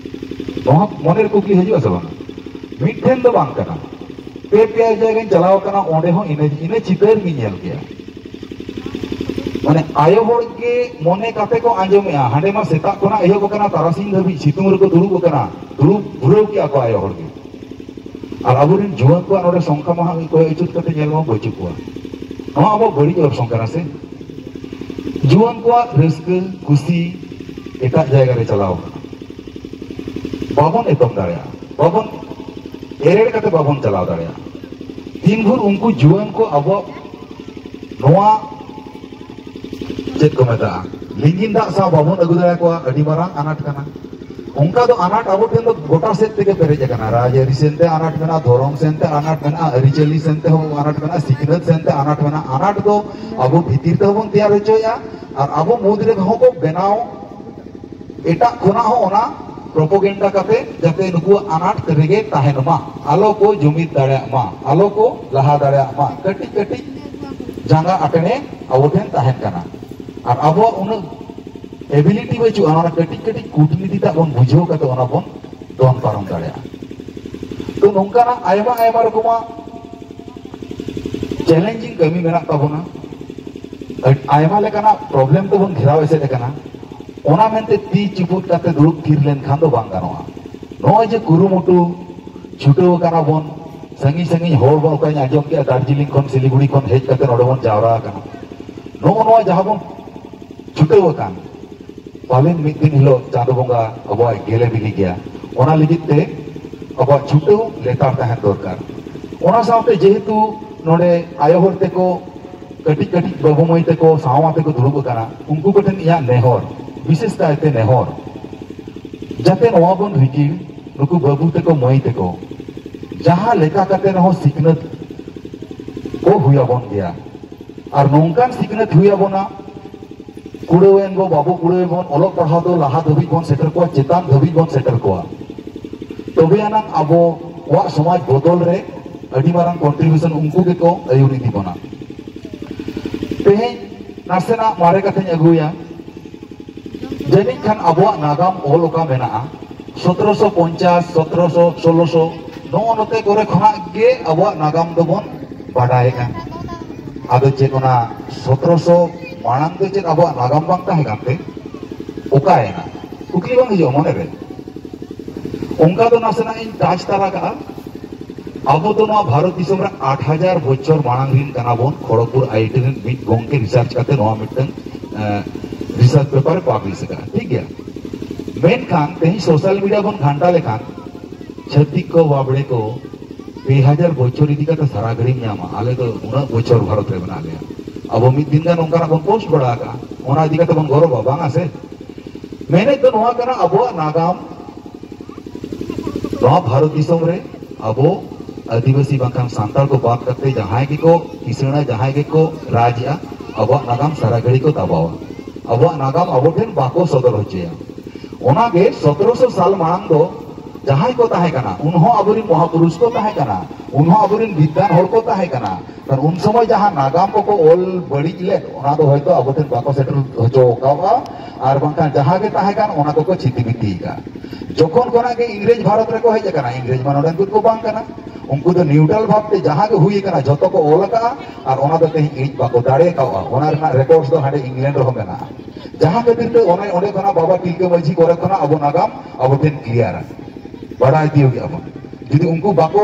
ᱱᱚᱣᱟ ᱢᱚᱱᱮᱨᱮ ᱠᱩᱠᱞᱤ ᱦᱤᱡᱩᱜᱼᱟ ᱥᱮ ᱵᱟᱝ? ᱢᱤᱫᱴᱷᱮᱱ ᱫᱚ ᱵᱟᱝ ᱠᱟᱱᱟ, ᱯᱮ ᱯᱮᱭᱟ ᱡᱟᱭᱜᱟᱧ ᱪᱟᱞᱟᱣ ᱠᱟᱱᱟ, ᱚᱸᱰᱮ ᱦᱚᱸ ᱤᱱᱟᱹ, ᱤᱱᱟᱹ ᱪᱤᱛᱟᱹᱨ ᱜᱤᱧ ᱧᱮᱞ ᱠᱮᱜᱼᱟ᱾ ᱢᱟᱱᱮ ᱟᱭᱳ ᱦᱚᱲ ᱜᱮ ᱢᱚᱱᱮ ᱠᱟᱛᱮ ᱠᱚ ᱟᱸᱡᱚᱢᱮᱜᱼᱟ, ᱦᱟᱸᱰᱮ ᱢᱟ ᱥᱮᱛᱟᱜ ᱠᱷᱚᱱᱟᱜ ᱮᱦᱚᱵ ᱟᱠᱟᱱᱟ, ᱛᱟᱨᱟᱥᱤᱧ ᱫᱷᱟᱹᱵᱤᱡ ᱥᱤᱛᱩᱝ ᱨᱮᱠᱚ ᱫᱩᱲᱩᱵ ᱟᱠᱟᱱᱟ, ᱫᱩᱲᱩᱵ ᱯᱩᱨᱟᱹᱣ ᱠᱮᱜᱼᱟ ᱠᱚ ᱟᱭᱳ ᱦᱚᱲ ᱜᱮ᱾ ᱟᱨ ᱟᱵᱚᱨᱮᱱ ᱡᱩᱣᱟᱹᱱ ᱠᱚᱣᱟᱜ ᱱᱚᱰᱮ ᱥᱚᱝᱠᱷᱟ ᱢᱟᱦᱟ ᱠᱚᱭᱚᱜ ᱟᱹᱪᱩᱨ ᱠᱟᱛᱮ ᱧᱮᱞ ᱢᱟ ᱵᱟᱹᱪᱩᱜ ᱠᱚᱣᱟ᱾ ᱱᱚᱣᱟ ᱟᱵᱚ ᱵᱟᱹᱲᱤᱡ ᱚᱨᱥᱚᱝ ᱠᱟᱱᱟ ᱥᱮ? ᱡᱩᱣᱟᱹᱱ ᱠᱚᱣᱟᱜ ᱨᱟᱹᱥᱠᱟᱹ, ᱠᱩᱥᱤ ᱮᱴᱟᱜ ᱡᱟᱭᱜᱟ ᱨᱮ ᱪᱟᱞᱟᱣ ᱠᱟᱱᱟ᱾ ᱵᱟᱵᱚᱱ ᱮᱛᱚᱢ ᱫᱟᱲᱮᱭᱟᱜᱼᱟ, ᱵᱟᱵᱚᱱ ᱮᱨᱮᱲ ᱠᱟᱛᱮ ᱵᱟᱵᱚᱱ ᱪᱟᱞᱟᱣ ᱫᱟᱲᱮᱭᱟᱜᱼᱟ᱾ ᱛᱤᱱ ᱵᱷᱳᱨ ᱩᱱᱠᱩ ᱡᱩᱣᱟᱹᱱ ᱠᱚ ᱟᱵᱚᱣᱟᱜ ᱱᱚᱣᱟ ᱪᱮᱫ ᱠᱚ ᱢᱮᱛᱟᱜᱼᱟ, ᱞᱤᱸᱜᱤᱱ ᱫᱟᱜ ᱥᱟᱶ ᱵᱟᱵᱚᱱ ᱟᱹᱜᱩ ᱫᱟᱲᱮᱭᱟᱠᱚᱣᱟ, ᱟᱹᱰᱤ ᱢᱟᱨᱟᱝ ᱟᱱᱟᱴ ᱠᱟᱱᱟ᱾ ᱚᱱᱠᱟ ᱫᱚ ᱟᱱᱟᱴ ᱟᱵᱚ ᱴᱷᱮᱱ ᱫᱚ ᱜᱚᱴᱟ ᱥᱮᱫ ᱛᱮᱜᱮ ᱯᱮᱨᱮᱡ ᱟᱠᱟᱱᱟ᱾ ᱨᱟᱡᱽᱟᱹᱨᱤ ᱥᱮᱱᱛᱮ ᱟᱱᱟᱴ ᱢᱮᱱᱟᱜᱼᱟ, ᱫᱷᱚᱨᱚᱢ ᱥᱮᱱᱛᱮ ᱟᱱᱟᱴ ᱢᱮᱱᱟᱜᱼᱟ, ᱟᱹᱨᱤᱪᱟᱹᱞᱤ ᱥᱮᱱᱛᱮ ᱦᱚᱸ ᱟᱱᱟᱴ ᱢᱮᱱᱟᱜᱼᱟ, ᱥᱤᱠᱷᱱᱟᱹᱛ ᱥᱮᱱᱛᱮ ᱟᱱᱟᱴ ᱢᱮᱱᱟᱜᱼᱟ᱾ ᱟᱱᱟᱴ ᱫᱚ ᱟᱵᱚ ᱵᱷᱤᱛᱤᱨ ᱛᱮᱦᱚᱸ ᱵᱚᱱ ᱛᱮᱭᱟᱨ ᱦᱚᱪᱚᱭᱮᱫᱼᱟ, ᱟᱨ ᱟᱵᱚ ᱢᱩᱫᱽ ᱨᱮᱦᱚᱸ ᱠᱚ ᱵᱮᱱᱟᱣ, ᱮᱴᱟᱜ ᱠᱷᱚᱱᱟᱜ ᱦᱚᱸ ᱚᱱᱟ ᱯᱨᱚᱯᱳᱜᱮᱱᱰᱟ ᱠᱟᱛᱮ ᱡᱟᱛᱮ ᱱᱩᱠᱩᱣᱟᱜ ᱟᱱᱟᱴ ᱨᱮᱜᱮ ᱛᱟᱦᱮᱱ ᱢᱟ, ᱟᱞᱚ ᱠᱚ ᱡᱩᱢᱤᱫ ᱫᱟᱲᱮᱭᱟᱜ ᱢᱟ, ᱟᱞᱚ ᱠᱚ ᱞᱟᱦᱟ ᱫᱟᱲᱮᱭᱟᱜ ᱢᱟ᱾ ᱠᱟᱹᱴᱤᱡ ᱠᱟᱹᱴᱤᱡ ᱡᱟᱸᱜᱟ ᱟᱴᱮᱬᱮ ᱟᱵᱚ ᱴᱷᱮᱱ ᱛᱟᱦᱮᱱ ᱠᱟᱱᱟ᱾ ᱟᱨ ᱟᱵᱚᱣᱟᱜ ᱩᱱᱟᱹᱜ ᱮᱵᱤᱞᱤᱴᱤ ᱵᱟᱹᱪᱩᱜᱼᱟ, ᱚᱱᱟ ᱠᱟᱹᱴᱤᱡ ᱠᱟᱹᱴᱤᱡ ᱠᱩᱴᱱᱤᱛᱤ ᱛᱟᱜ ᱵᱚᱱ ᱵᱩᱡᱷᱟᱹᱣ ᱠᱟᱛᱮ ᱚᱱᱟ ᱵᱚᱱ ᱫᱚᱱ ᱯᱟᱨᱚᱢ ᱫᱟᱲᱮᱭᱟᱜᱼᱟ᱾ ᱛᱚ, ᱱᱚᱝᱠᱟᱱᱟᱜ ᱟᱭᱢᱟ ᱟᱭᱢᱟ ᱨᱚᱠᱚᱢᱟᱜ ᱪᱮᱞᱮᱧᱡᱤᱝ ᱠᱟᱹᱢᱤ ᱢᱮᱱᱟᱜ ᱛᱟᱵᱚᱱᱟ᱾ ᱟᱹᱰ- ᱟᱭᱢᱟ ᱞᱮᱠᱟᱱᱟᱜ ᱯᱨᱚᱵᱞᱮᱢ ᱛᱮᱵᱚᱱ ᱜᱷᱮᱨᱟᱣ ᱮᱥᱮᱫ ᱟᱠᱟᱱᱟ᱾ ᱚᱱᱟ ᱢᱮᱱᱛᱮ ᱛᱤ ᱪᱩᱯᱩᱫ ᱠᱟᱛᱮ ᱫᱩᱲᱩᱵ ᱛᱷᱤᱨ ᱞᱮᱱᱠᱷᱟᱱ ᱫᱚ ᱵᱟᱝ ᱜᱟᱱᱚᱜᱼᱟ᱾ ᱱᱚᱜᱼᱚᱭ ᱡᱮ ᱠᱩᱨᱩᱢᱩᱴᱩ ᱪᱷᱩᱴᱟᱹᱣ ᱟᱠᱟᱱᱟ ᱵᱚᱱ, ᱥᱟᱺᱜᱤᱧ ᱥᱟᱺᱜᱤᱧ ᱦᱚᱲ ᱵᱚᱱ, ᱚᱠᱟᱧ ᱟᱸᱡᱚᱢ ᱠᱮᱫᱼᱟ ᱫᱟᱨᱡᱤᱞᱤᱝ ᱠᱷᱚᱱ, ᱥᱤᱞᱤᱜᱩᱲᱤ ᱠᱷᱚᱱ ᱦᱮᱡ ᱠᱟᱛᱮ ᱱᱚᱰᱮ ᱵᱚᱱ ᱡᱟᱣᱨᱟ ᱟᱠᱟᱱᱟ᱾ ᱱᱚᱜᱼᱚ ᱱᱚᱣᱟ ᱡᱟᱦᱟᱸ ᱵᱚᱱ ᱪᱷᱩᱴᱟᱹᱣ ᱟᱠᱟᱱ, ᱯᱟᱞᱮᱱ ᱢᱤᱫ ᱫᱤᱱ ᱦᱤᱞᱳᱜ ᱪᱟᱸᱫᱚ ᱵᱚᱸᱜᱟ ᱟᱵᱚᱣᱟᱜ ᱜᱮᱞᱮ ᱵᱤᱞᱤ ᱜᱮᱭᱟ᱾ ᱚᱱᱟ ᱞᱟᱹᱜᱤᱫ ᱛᱮ ᱟᱵᱚᱣᱟᱜ ᱪᱷᱩᱴᱟᱹᱣ ᱞᱮᱛᱟᱲ ᱛᱟᱦᱮᱱ ᱫᱚᱨᱠᱟᱨ᱾ ᱚᱱᱟ ᱥᱟᱶᱛᱮ ᱡᱮᱦᱮᱛᱩ ᱱᱚᱰᱮ ᱟᱭᱳ ᱦᱚᱲ ᱛᱮᱠᱚ, ᱠᱟᱹᱴᱤᱡ ᱠᱟᱹᱴᱤᱡ ᱵᱟᱹᱵᱩ ᱢᱟᱹᱭ ᱛᱮᱠᱚ ᱥᱟᱶ ᱟᱛᱮ ᱠᱚ ᱫᱩᱲᱩᱵ ᱟᱠᱟᱱᱟ, ᱩᱱᱠᱩ ᱠᱚᱴᱷᱮᱱ ᱤᱧᱟᱹᱜ ᱱᱮᱦᱚᱨ, ᱵᱤᱥᱮᱥ ᱠᱟᱭᱛᱮ ᱱᱮᱦᱚᱨ, ᱡᱟᱛᱮ ᱱᱚᱣᱟ ᱵᱚᱱ ᱨᱤᱠᱤᱲ, ᱱᱩᱠᱩ ᱵᱟᱹᱵᱩ ᱛᱮᱠᱚ ᱢᱟᱹᱭ ᱛᱮᱠᱚ ᱡᱟᱦᱟᱸ ᱞᱮᱠᱟ ᱠᱟᱛᱮ ᱨᱮᱦᱚᱸ ᱥᱤᱠᱷᱱᱟᱹᱛ ᱠᱚ ᱦᱩᱭ ᱟᱵᱚᱱ ᱜᱮᱭᱟ᱾ ᱟᱨ ᱱᱚᱝᱠᱟᱱ ᱥᱤᱠᱷᱱᱟᱹᱛ ᱦᱩᱭ ᱟᱵᱚᱱᱟ, ᱠᱩᱲᱟᱹᱣᱮᱱ ᱵᱚ, ᱵᱟᱵᱚ ᱠᱩᱲᱟᱹᱣᱮᱱ ᱵᱚᱱ, ᱚᱞᱚᱜ ᱯᱟᱲᱦᱟᱣ ᱫᱚ ᱞᱟᱦᱟ ᱫᱷᱟᱹᱵᱤᱡ ᱵᱚᱱ ᱥᱮᱴᱮᱨ ᱠᱚᱣᱟ, ᱪᱮᱛᱟᱱ ᱫᱷᱟᱹᱵᱤᱡ ᱵᱚᱱ ᱥᱮᱴᱮᱨ ᱠᱚᱣᱟ᱾ ᱛᱚᱵᱮ ᱟᱱᱟᱝ ᱟᱵᱚᱣᱟᱜ ᱥᱚᱢᱟᱡᱽ ᱵᱚᱫᱚᱞ ᱨᱮ ᱟᱹᱰᱤ ᱢᱟᱨᱟᱝ ᱠᱚᱱᱴᱨᱤᱵᱤᱭᱩᱥᱚᱱ ᱩᱱᱠᱩ ᱜᱮᱠᱚ ᱟᱹᱭᱩᱨ ᱤᱫᱤ ᱵᱚᱱᱟ᱾ ᱛᱮᱦᱮᱧ ᱱᱟᱥᱮᱱᱟᱜ ᱢᱟᱨᱮ ᱠᱟᱛᱷᱟᱧ ᱟᱹᱜᱩᱭᱟ᱾ ᱡᱟᱹᱱᱤᱡ ᱠᱷᱟᱱ ᱟᱵᱚᱣᱟᱜ ᱱᱟᱜᱟᱢ ᱚᱞ ᱚᱠᱟ ᱢᱮᱱᱟᱜᱼᱟ, ᱥᱚᱛᱨᱚᱥᱚ ᱯᱚᱧᱪᱟᱥ, ᱥᱚᱛᱨᱚᱥᱚ, ᱥᱳᱞᱳᱥᱚ, ᱱᱚᱜᱼᱚ ᱱᱚᱛᱮ ᱠᱚᱨᱮ ᱠᱷᱚᱱᱟᱜ ᱜᱮ ᱟᱵᱚᱣᱟᱜ ᱱᱟᱜᱟᱢ ᱫᱚᱵᱚᱱ ᱵᱟᱰᱟᱭᱮᱫᱼᱟ᱾ ᱟᱫᱚ ᱪᱮᱫ ᱚᱱᱟ ᱥᱚᱛᱨᱚᱥᱚ ᱢᱟᱲᱟᱝ ᱫᱚ ᱪᱮᱫ ᱟᱵᱚᱣᱟᱜ ᱱᱟᱜᱟᱢ ᱵᱟᱝ ᱛᱟᱦᱮᱸ ᱠᱟᱱᱛᱮ? ᱚᱠᱟᱭᱮᱱᱟ? ᱠᱩᱠᱞᱤ ᱵᱟᱝ ᱦᱤᱡᱩᱜᱼᱟ ᱢᱚᱱᱮᱨᱮ? ᱚᱱᱠᱟ ᱫᱚ ᱱᱟᱥᱮᱱᱟᱜ ᱤᱧ ᱴᱟᱪ ᱛᱟᱨᱟ ᱠᱟᱜᱼᱟ᱾ ᱟᱵᱚ ᱫᱚ ᱱᱚᱣᱟ ᱵᱷᱟᱨᱚᱛ ᱫᱤᱥᱚᱢ ᱨᱮ ᱟᱴ ᱦᱟᱡᱟᱨ ᱵᱚᱪᱷᱚᱨ ᱢᱟᱲᱟᱝ ᱨᱤᱱ ᱠᱟᱱᱟ ᱵᱚᱱ᱾ ᱠᱷᱚᱲᱚᱜᱽᱯᱩᱨ ᱟᱭᱟᱭ ᱴᱤ ᱨᱤᱱ ᱢᱤᱫ ᱜᱚᱝᱠᱮ ᱨᱤᱥᱟᱨᱪ ᱠᱟᱛᱮ ᱱᱚᱣᱟ ᱢᱤᱫᱴᱟᱝ ᱨᱤᱥᱟᱨᱪ ᱯᱮᱯᱟᱨ ᱮ ᱯᱟᱵᱽᱞᱤᱥ ᱟᱠᱟᱫᱼᱟ, ᱴᱷᱤᱠ ᱜᱮᱭᱟ᱾ ᱢᱮᱱᱠᱷᱟᱱ ᱛᱮᱦᱮᱧ ᱥᱳᱥᱟᱞ ᱢᱤᱰᱤᱭᱟ ᱵᱚᱱ ᱜᱷᱟᱱᱴᱟ ᱞᱮᱠᱷᱟᱱ ᱪᱷᱟᱹᱛᱤᱠ ᱠᱚ, ᱵᱟᱵᱲᱮ ᱠᱚ ᱯᱮ ᱦᱟᱡᱟᱨ ᱵᱚᱪᱷᱚᱨ ᱤᱫᱤ ᱠᱟᱛᱮ ᱥᱟᱨᱟ ᱜᱷᱟᱹᱲᱤᱢ ᱧᱟᱢᱟ, ᱟᱞᱮ ᱫᱚ ᱩᱱᱟᱹᱜ ᱵᱚᱪᱷᱚᱨ ᱵᱷᱟᱨᱚᱛ ᱨᱮ ᱢᱮᱱᱟᱜ ᱞᱮᱭᱟ᱾ ᱟᱵᱚ ᱢᱤᱫ ᱫᱤᱱ ᱜᱟᱱ ᱚᱱᱠᱟᱱᱟᱜ ᱵᱚᱱ ᱯᱳᱥᱴ ᱵᱟᱲᱟ ᱟᱠᱟᱫᱼᱟ, ᱚᱱᱟ ᱤᱫᱤ ᱠᱟᱛᱮ ᱵᱚᱱ ᱜᱚᱨᱚᱵᱟ, ᱵᱟᱝᱟ ᱥᱮ? ᱢᱮᱱᱮᱫ ᱫᱚ ᱱᱚᱣᱟ ᱠᱟᱱᱟ, ᱟᱵᱚᱣᱟᱜ ᱱᱟᱜᱟᱢ ᱱᱚᱣᱟ ᱵᱷᱟᱨᱚᱛ ᱫᱤᱥᱚᱢ ᱨᱮ ᱟᱵᱚ ᱟᱹᱫᱤᱵᱟᱹᱥᱤ ᱵᱟᱝᱠᱷᱟᱱ ᱥᱟᱱᱛᱟᱲ ᱠᱚ ᱵᱟᱫ ᱠᱟᱛᱮ ᱡᱟᱦᱟᱸᱭ ᱜᱮᱠᱚ ᱠᱤᱥᱟᱹᱬᱟ, ᱡᱟᱦᱟᱸᱭ ᱜᱮᱠᱚ ᱨᱟᱡᱽ ᱮᱜᱼᱟ, ᱟᱵᱚᱣᱟᱜ ᱱᱟᱜᱟᱢ ᱥᱟᱨᱟ ᱜᱷᱟᱹᱲᱤ ᱠᱚ ᱫᱟᱵᱟᱣᱟ᱾ ᱟᱵᱚᱣᱟᱜ ᱱᱟᱜᱟᱢ ᱟᱵᱚ ᱴᱷᱮᱱ ᱵᱟᱠᱚ ᱥᱚᱫᱚᱨ ᱦᱚᱪᱚᱭᱟ᱾ ᱚᱱᱟᱜᱮ ᱥᱚᱛᱨᱚᱥᱚ ᱥᱟᱞ ᱢᱟᱲᱟᱝ ᱫᱚ ᱡᱟᱦᱟᱸᱭ ᱠᱚ ᱛᱟᱦᱮᱸ ᱠᱟᱱᱟ, ᱩᱱᱦᱚᱸ ᱟᱵᱚᱨᱮᱱ ᱢᱚᱦᱟᱯᱩᱨᱩᱥ ᱠᱚ ᱛᱟᱦᱮᱸ ᱠᱟᱱᱟ, ᱩᱱᱦᱚᱸ ᱟᱵᱚᱨᱮᱱ ᱵᱤᱫᱽᱣᱟᱱ ᱦᱚᱲ ᱠᱚ ᱛᱟᱦᱮᱸ ᱠᱟᱱᱟ᱾ ᱠᱟᱨᱚᱱ ᱩᱱ ᱥᱚᱢᱚᱭ ᱡᱟᱦᱟᱸ ᱱᱟᱜᱟᱢ ᱠᱚᱠᱚ ᱚᱞ ᱵᱟᱹᱲᱤᱡ ᱞᱮᱫ, ᱚᱱᱟ ᱫᱚ ᱦᱚᱭᱛᱳ ᱟᱵᱚ ᱴᱷᱮᱱ ᱵᱟᱠᱚ ᱥᱮᱴᱮᱨ ᱦᱚᱪᱚ ᱟᱠᱟᱫᱼᱟ, ᱟᱨ ᱵᱟᱝᱠᱷᱟᱱ ᱡᱟᱦᱟᱸ ᱜᱮ ᱛᱟᱦᱮᱸ ᱠᱟᱱ, ᱚᱱᱟ ᱠᱚᱠᱚ ᱪᱷᱤᱛᱤ ᱵᱤᱛᱤ ᱟᱠᱟᱫᱼᱟ᱾ ᱡᱚᱠᱷᱚᱱ ᱠᱷᱚᱱᱟᱜ ᱜᱮ ᱤᱝᱨᱮᱡᱽ ᱵᱷᱟᱨᱚᱛ ᱨᱮᱠᱚ ᱦᱮᱡ ᱟᱠᱟᱱᱟ, ᱤᱝᱨᱮᱡᱽ ᱢᱟ ᱱᱚᱰᱮᱱ ᱠᱚ ᱵᱟᱝ ᱠᱟᱱᱟ, ᱩᱱᱠᱩ ᱫᱚ ᱱᱤᱭᱩᱴᱨᱟᱞ ᱵᱷᱟᱵᱽ ᱛᱮ ᱡᱟᱦᱟᱸ ᱜᱮ ᱦᱩᱭ ᱟᱠᱟᱱᱟ, ᱡᱷᱚᱛᱚ ᱠᱚ ᱚᱞ ᱟᱠᱟᱫᱼᱟ, ᱟᱨ ᱚᱱᱟ ᱫᱚ ᱛᱮᱦᱮᱧ ᱤᱲᱤᱡ ᱵᱟᱠᱚ ᱫᱟᱲᱮ ᱠᱟᱣᱟ᱾ ᱚᱱᱟ ᱨᱮᱱᱟᱜ ᱨᱮᱠᱚᱨᱰᱥ ᱫᱚ ᱦᱟᱸᱰᱮ ᱤᱝᱞᱮᱱᱰ ᱨᱮᱦᱚᱸ ᱢᱮᱱᱟᱜᱼᱟ᱾ ᱡᱟᱦᱟᱸ ᱠᱷᱟᱹᱛᱤᱨ ᱛᱮ ᱚᱱᱮ ᱚᱸᱰᱮ ᱠᱷᱚᱱᱟᱜ ᱵᱟᱵᱟ ᱛᱤᱞᱠᱟᱹ ᱢᱟᱹᱡᱷᱤ ᱠᱚᱨᱮ ᱠᱷᱚᱱᱟᱜ ᱟᱵᱚ ᱱᱟᱜᱟᱢ ᱟᱵᱚ ᱴᱷᱮᱱ ᱠᱞᱤᱭᱟᱨᱟ, ᱵᱟᱰᱟᱭ ᱛᱤᱭᱳᱜᱮᱜᱼᱟ ᱵᱚᱱ᱾ ᱡᱩᱫᱤ ᱩᱱᱠᱩ ᱵᱟᱠᱚ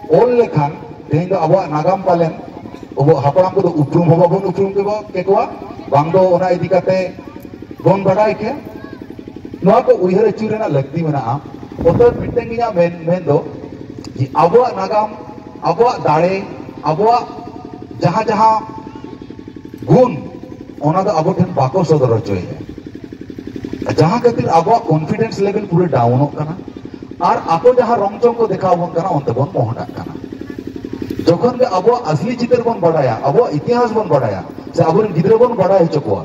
ᱚᱞ ᱞᱮᱠᱷᱟᱱ, ᱛᱮᱦᱮᱧ ᱫᱚ ᱟᱵᱚᱣᱟᱜ ᱱᱟᱜᱟᱢ ᱯᱟᱞᱮᱱ ᱟᱵᱚ ᱦᱟᱯᱲᱟᱢ ᱠᱚᱫᱚ ᱩᱯᱨᱩᱢ ᱦᱚᱸ ᱵᱟᱵᱚᱱ ᱩᱯᱨᱩᱢ ᱠᱮᱠᱚᱣᱟ, ᱵᱟᱝ ᱫᱚ ᱚᱱᱟ ᱤᱫᱤ ᱠᱟᱛᱮ ᱵᱚᱱ ᱵᱟᱰᱟᱭ ᱠᱮᱭᱟ᱾ ᱱᱚᱣᱟ ᱠᱚ ᱩᱭᱦᱟᱹᱨ ᱟᱹᱪᱩᱨ ᱨᱮᱱᱟᱜ ᱞᱟᱹᱠᱛᱤ ᱢᱮᱱᱟᱜᱼᱟ᱾ ᱚᱛᱚᱮᱵ ᱢᱤᱫᱴᱟᱝ ᱜᱮ ᱤᱧᱟᱹᱜ ᱢᱮᱱ, ᱢᱮᱱ ᱫᱚ ᱡᱮ ᱟᱵᱚᱣᱟᱜ ᱱᱟᱜᱟᱢ, ᱟᱵᱚᱣᱟᱜ ᱫᱟᱲᱮ, ᱟᱵᱚᱣᱟᱜ ᱡᱟᱦᱟᱸ ᱡᱟᱦᱟᱸ ᱜᱩᱱ, ᱚᱱᱟ ᱫᱚ ᱟᱵᱚ ᱴᱷᱮᱱ ᱵᱟᱠᱚ ᱥᱚᱫᱚᱨ ᱦᱚᱪᱚᱭᱮᱫᱼᱟ᱾ ᱡᱟᱦᱟᱸ ᱠᱷᱟᱹᱛᱤᱨ ᱟᱵᱚᱣᱟᱜ ᱠᱚᱱᱯᱷᱤᱰᱮᱱᱥ ᱞᱮᱵᱮᱞ ᱯᱩᱨᱟᱹ ᱰᱟᱣᱩᱱᱚᱜ ᱠᱟᱱᱟ, ᱟᱨ ᱟᱠᱚ ᱡᱟᱦᱟᱸ ᱨᱚᱝ ᱪᱚᱝ ᱠᱚ ᱫᱮᱠᱷᱟᱣ ᱟᱵᱚᱱ ᱠᱟᱱᱟ, ᱚᱱᱛᱮ ᱵᱚᱱ ᱢᱚᱦᱰᱟᱜ ᱠᱟᱱᱟ᱾ ᱡᱚᱠᱷᱚᱱ ᱜᱮ ᱟᱵᱚᱣᱟᱜ ᱟᱥᱞᱤ ᱪᱤᱛᱟᱹᱨ ᱵᱚᱱ ᱵᱟᱰᱟᱭᱟ, ᱟᱵᱚᱣᱟᱜ ᱤᱛᱤᱦᱟᱥ ᱵᱚᱱ ᱵᱟᱰᱟᱭᱟ, ᱥᱮ ᱟᱵᱚᱨᱮᱱ ᱜᱤᱫᱽᱨᱟᱹ ᱵᱚᱱ ᱵᱟᱰᱟᱭ ᱦᱚᱪᱚ ᱠᱚᱣᱟ,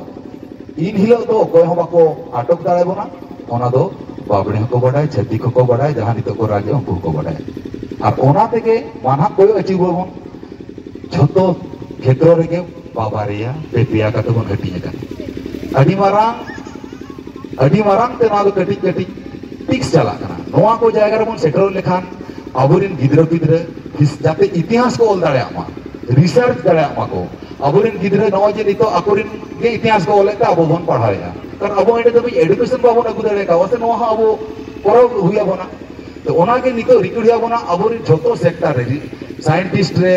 ᱤᱱ ᱦᱤᱞᱳᱜ ᱫᱚ ᱚᱠᱚᱭ ᱦᱚᱸ ᱵᱟᱠᱚ ᱟᱴᱚᱠ ᱫᱟᱲᱮ ᱵᱚᱱᱟ᱾ ᱚᱱᱟ ᱫᱚ ᱵᱟᱵᱽᱲᱮ ᱦᱚᱸᱠᱚ ᱵᱟᱰᱟᱭᱟ, ᱪᱷᱟᱹᱛᱤᱠ ᱦᱚᱸᱠᱚ ᱵᱟᱰᱟᱭᱟ, ᱡᱟᱦᱟᱸ ᱱᱤᱛᱚᱜ ᱠᱚ ᱨᱟᱡᱽ ᱮᱫᱟ ᱩᱱᱠᱩ ᱦᱚᱸᱠᱚ ᱵᱟᱰᱟᱭᱟ᱾ ᱟᱨ ᱚᱱᱟ ᱛᱮᱜᱮ ᱢᱟ ᱱᱟᱦᱟᱜ ᱠᱚᱭᱚᱜ ᱟᱹᱪᱩᱨ ᱵᱚᱱ, ᱡᱷᱚᱛᱚ ᱠᱷᱮᱛᱨᱚ ᱨᱮᱜᱮ ᱵᱟᱵᱟᱨᱮᱭᱟ ᱯᱮ ᱯᱮᱭᱟ ᱠᱟᱛᱮ ᱵᱚᱱ ᱦᱟᱹᱴᱤᱧ ᱟᱠᱟᱱᱟ᱾ ᱟᱹᱰᱤ ᱢᱟᱨᱟᱝ, ᱟᱹᱰᱤ ᱢᱟᱨᱟᱝ ᱛᱮ ᱱᱚᱣᱟ ᱫᱚ ᱠᱟᱹᱴᱤᱡ ᱠᱟᱹᱴᱤᱡ ᱯᱤᱠᱥ ᱪᱟᱞᱟᱜ ᱠᱟᱱᱟ᱾ ᱱᱚᱣᱟ ᱠᱚ ᱡᱟᱭᱜᱟ ᱨᱮᱵᱚᱱ ᱥᱮᱴᱮᱨ ᱞᱮᱠᱷᱟᱱ ᱟᱵᱚᱨᱮᱱ ᱜᱤᱫᱽᱨᱟᱹ ᱯᱤᱫᱽᱨᱟᱹ ᱦᱤᱥ-, ᱡᱟᱛᱮ ᱤᱛᱤᱦᱟᱥ ᱠᱚ ᱚᱞ ᱫᱟᱲᱮᱭᱟᱜ ᱢᱟ, ᱨᱤᱥᱟᱨᱪ ᱫᱟᱲᱮᱭᱟᱜ ᱢᱟ ᱠᱚ᱾ ᱟᱵᱚᱨᱮᱱ ᱜᱤᱫᱽᱨᱟᱹ ᱱᱚᱜᱼᱚᱭ ᱡᱮ ᱱᱤᱛᱚᱜ ᱟᱠᱚᱨᱮᱱ ᱜᱮ ᱤᱛᱤᱦᱟᱥ ᱠᱚ ᱚᱞᱮᱫ ᱛᱮ ᱟᱵᱚ ᱵᱚᱱ ᱯᱟᱲᱦᱟᱣᱮᱫᱼᱟ, ᱠᱟᱨᱚᱱ ᱟᱵᱚ ᱮᱸᱰᱮ ᱫᱷᱟᱹᱵᱤᱡ ᱮᱰᱩᱠᱮᱥᱚᱱ ᱵᱟᱵᱚᱱ ᱟᱹᱜᱩ ᱫᱟᱲᱮ ᱠᱟᱣᱟ, ᱥᱮ ᱱᱚᱣᱟ ᱦᱚᱸ ᱟᱵᱚ ᱠᱚᱨᱟᱣ ᱦᱩᱭ ᱟᱵᱚᱱᱟ᱾ ᱛᱚ ᱚᱱᱟᱜᱮ ᱱᱤᱛᱚᱜ ᱨᱤᱠᱤᱲ ᱦᱩᱭ ᱟᱵᱚᱱᱟ, ᱟᱵᱚᱨᱮᱱ ᱡᱷᱚᱛᱚ ᱥᱮᱠᱴᱟᱨ ᱨᱮ, ᱥᱟᱭᱮᱱᱴᱤᱥᱴ ᱨᱮ,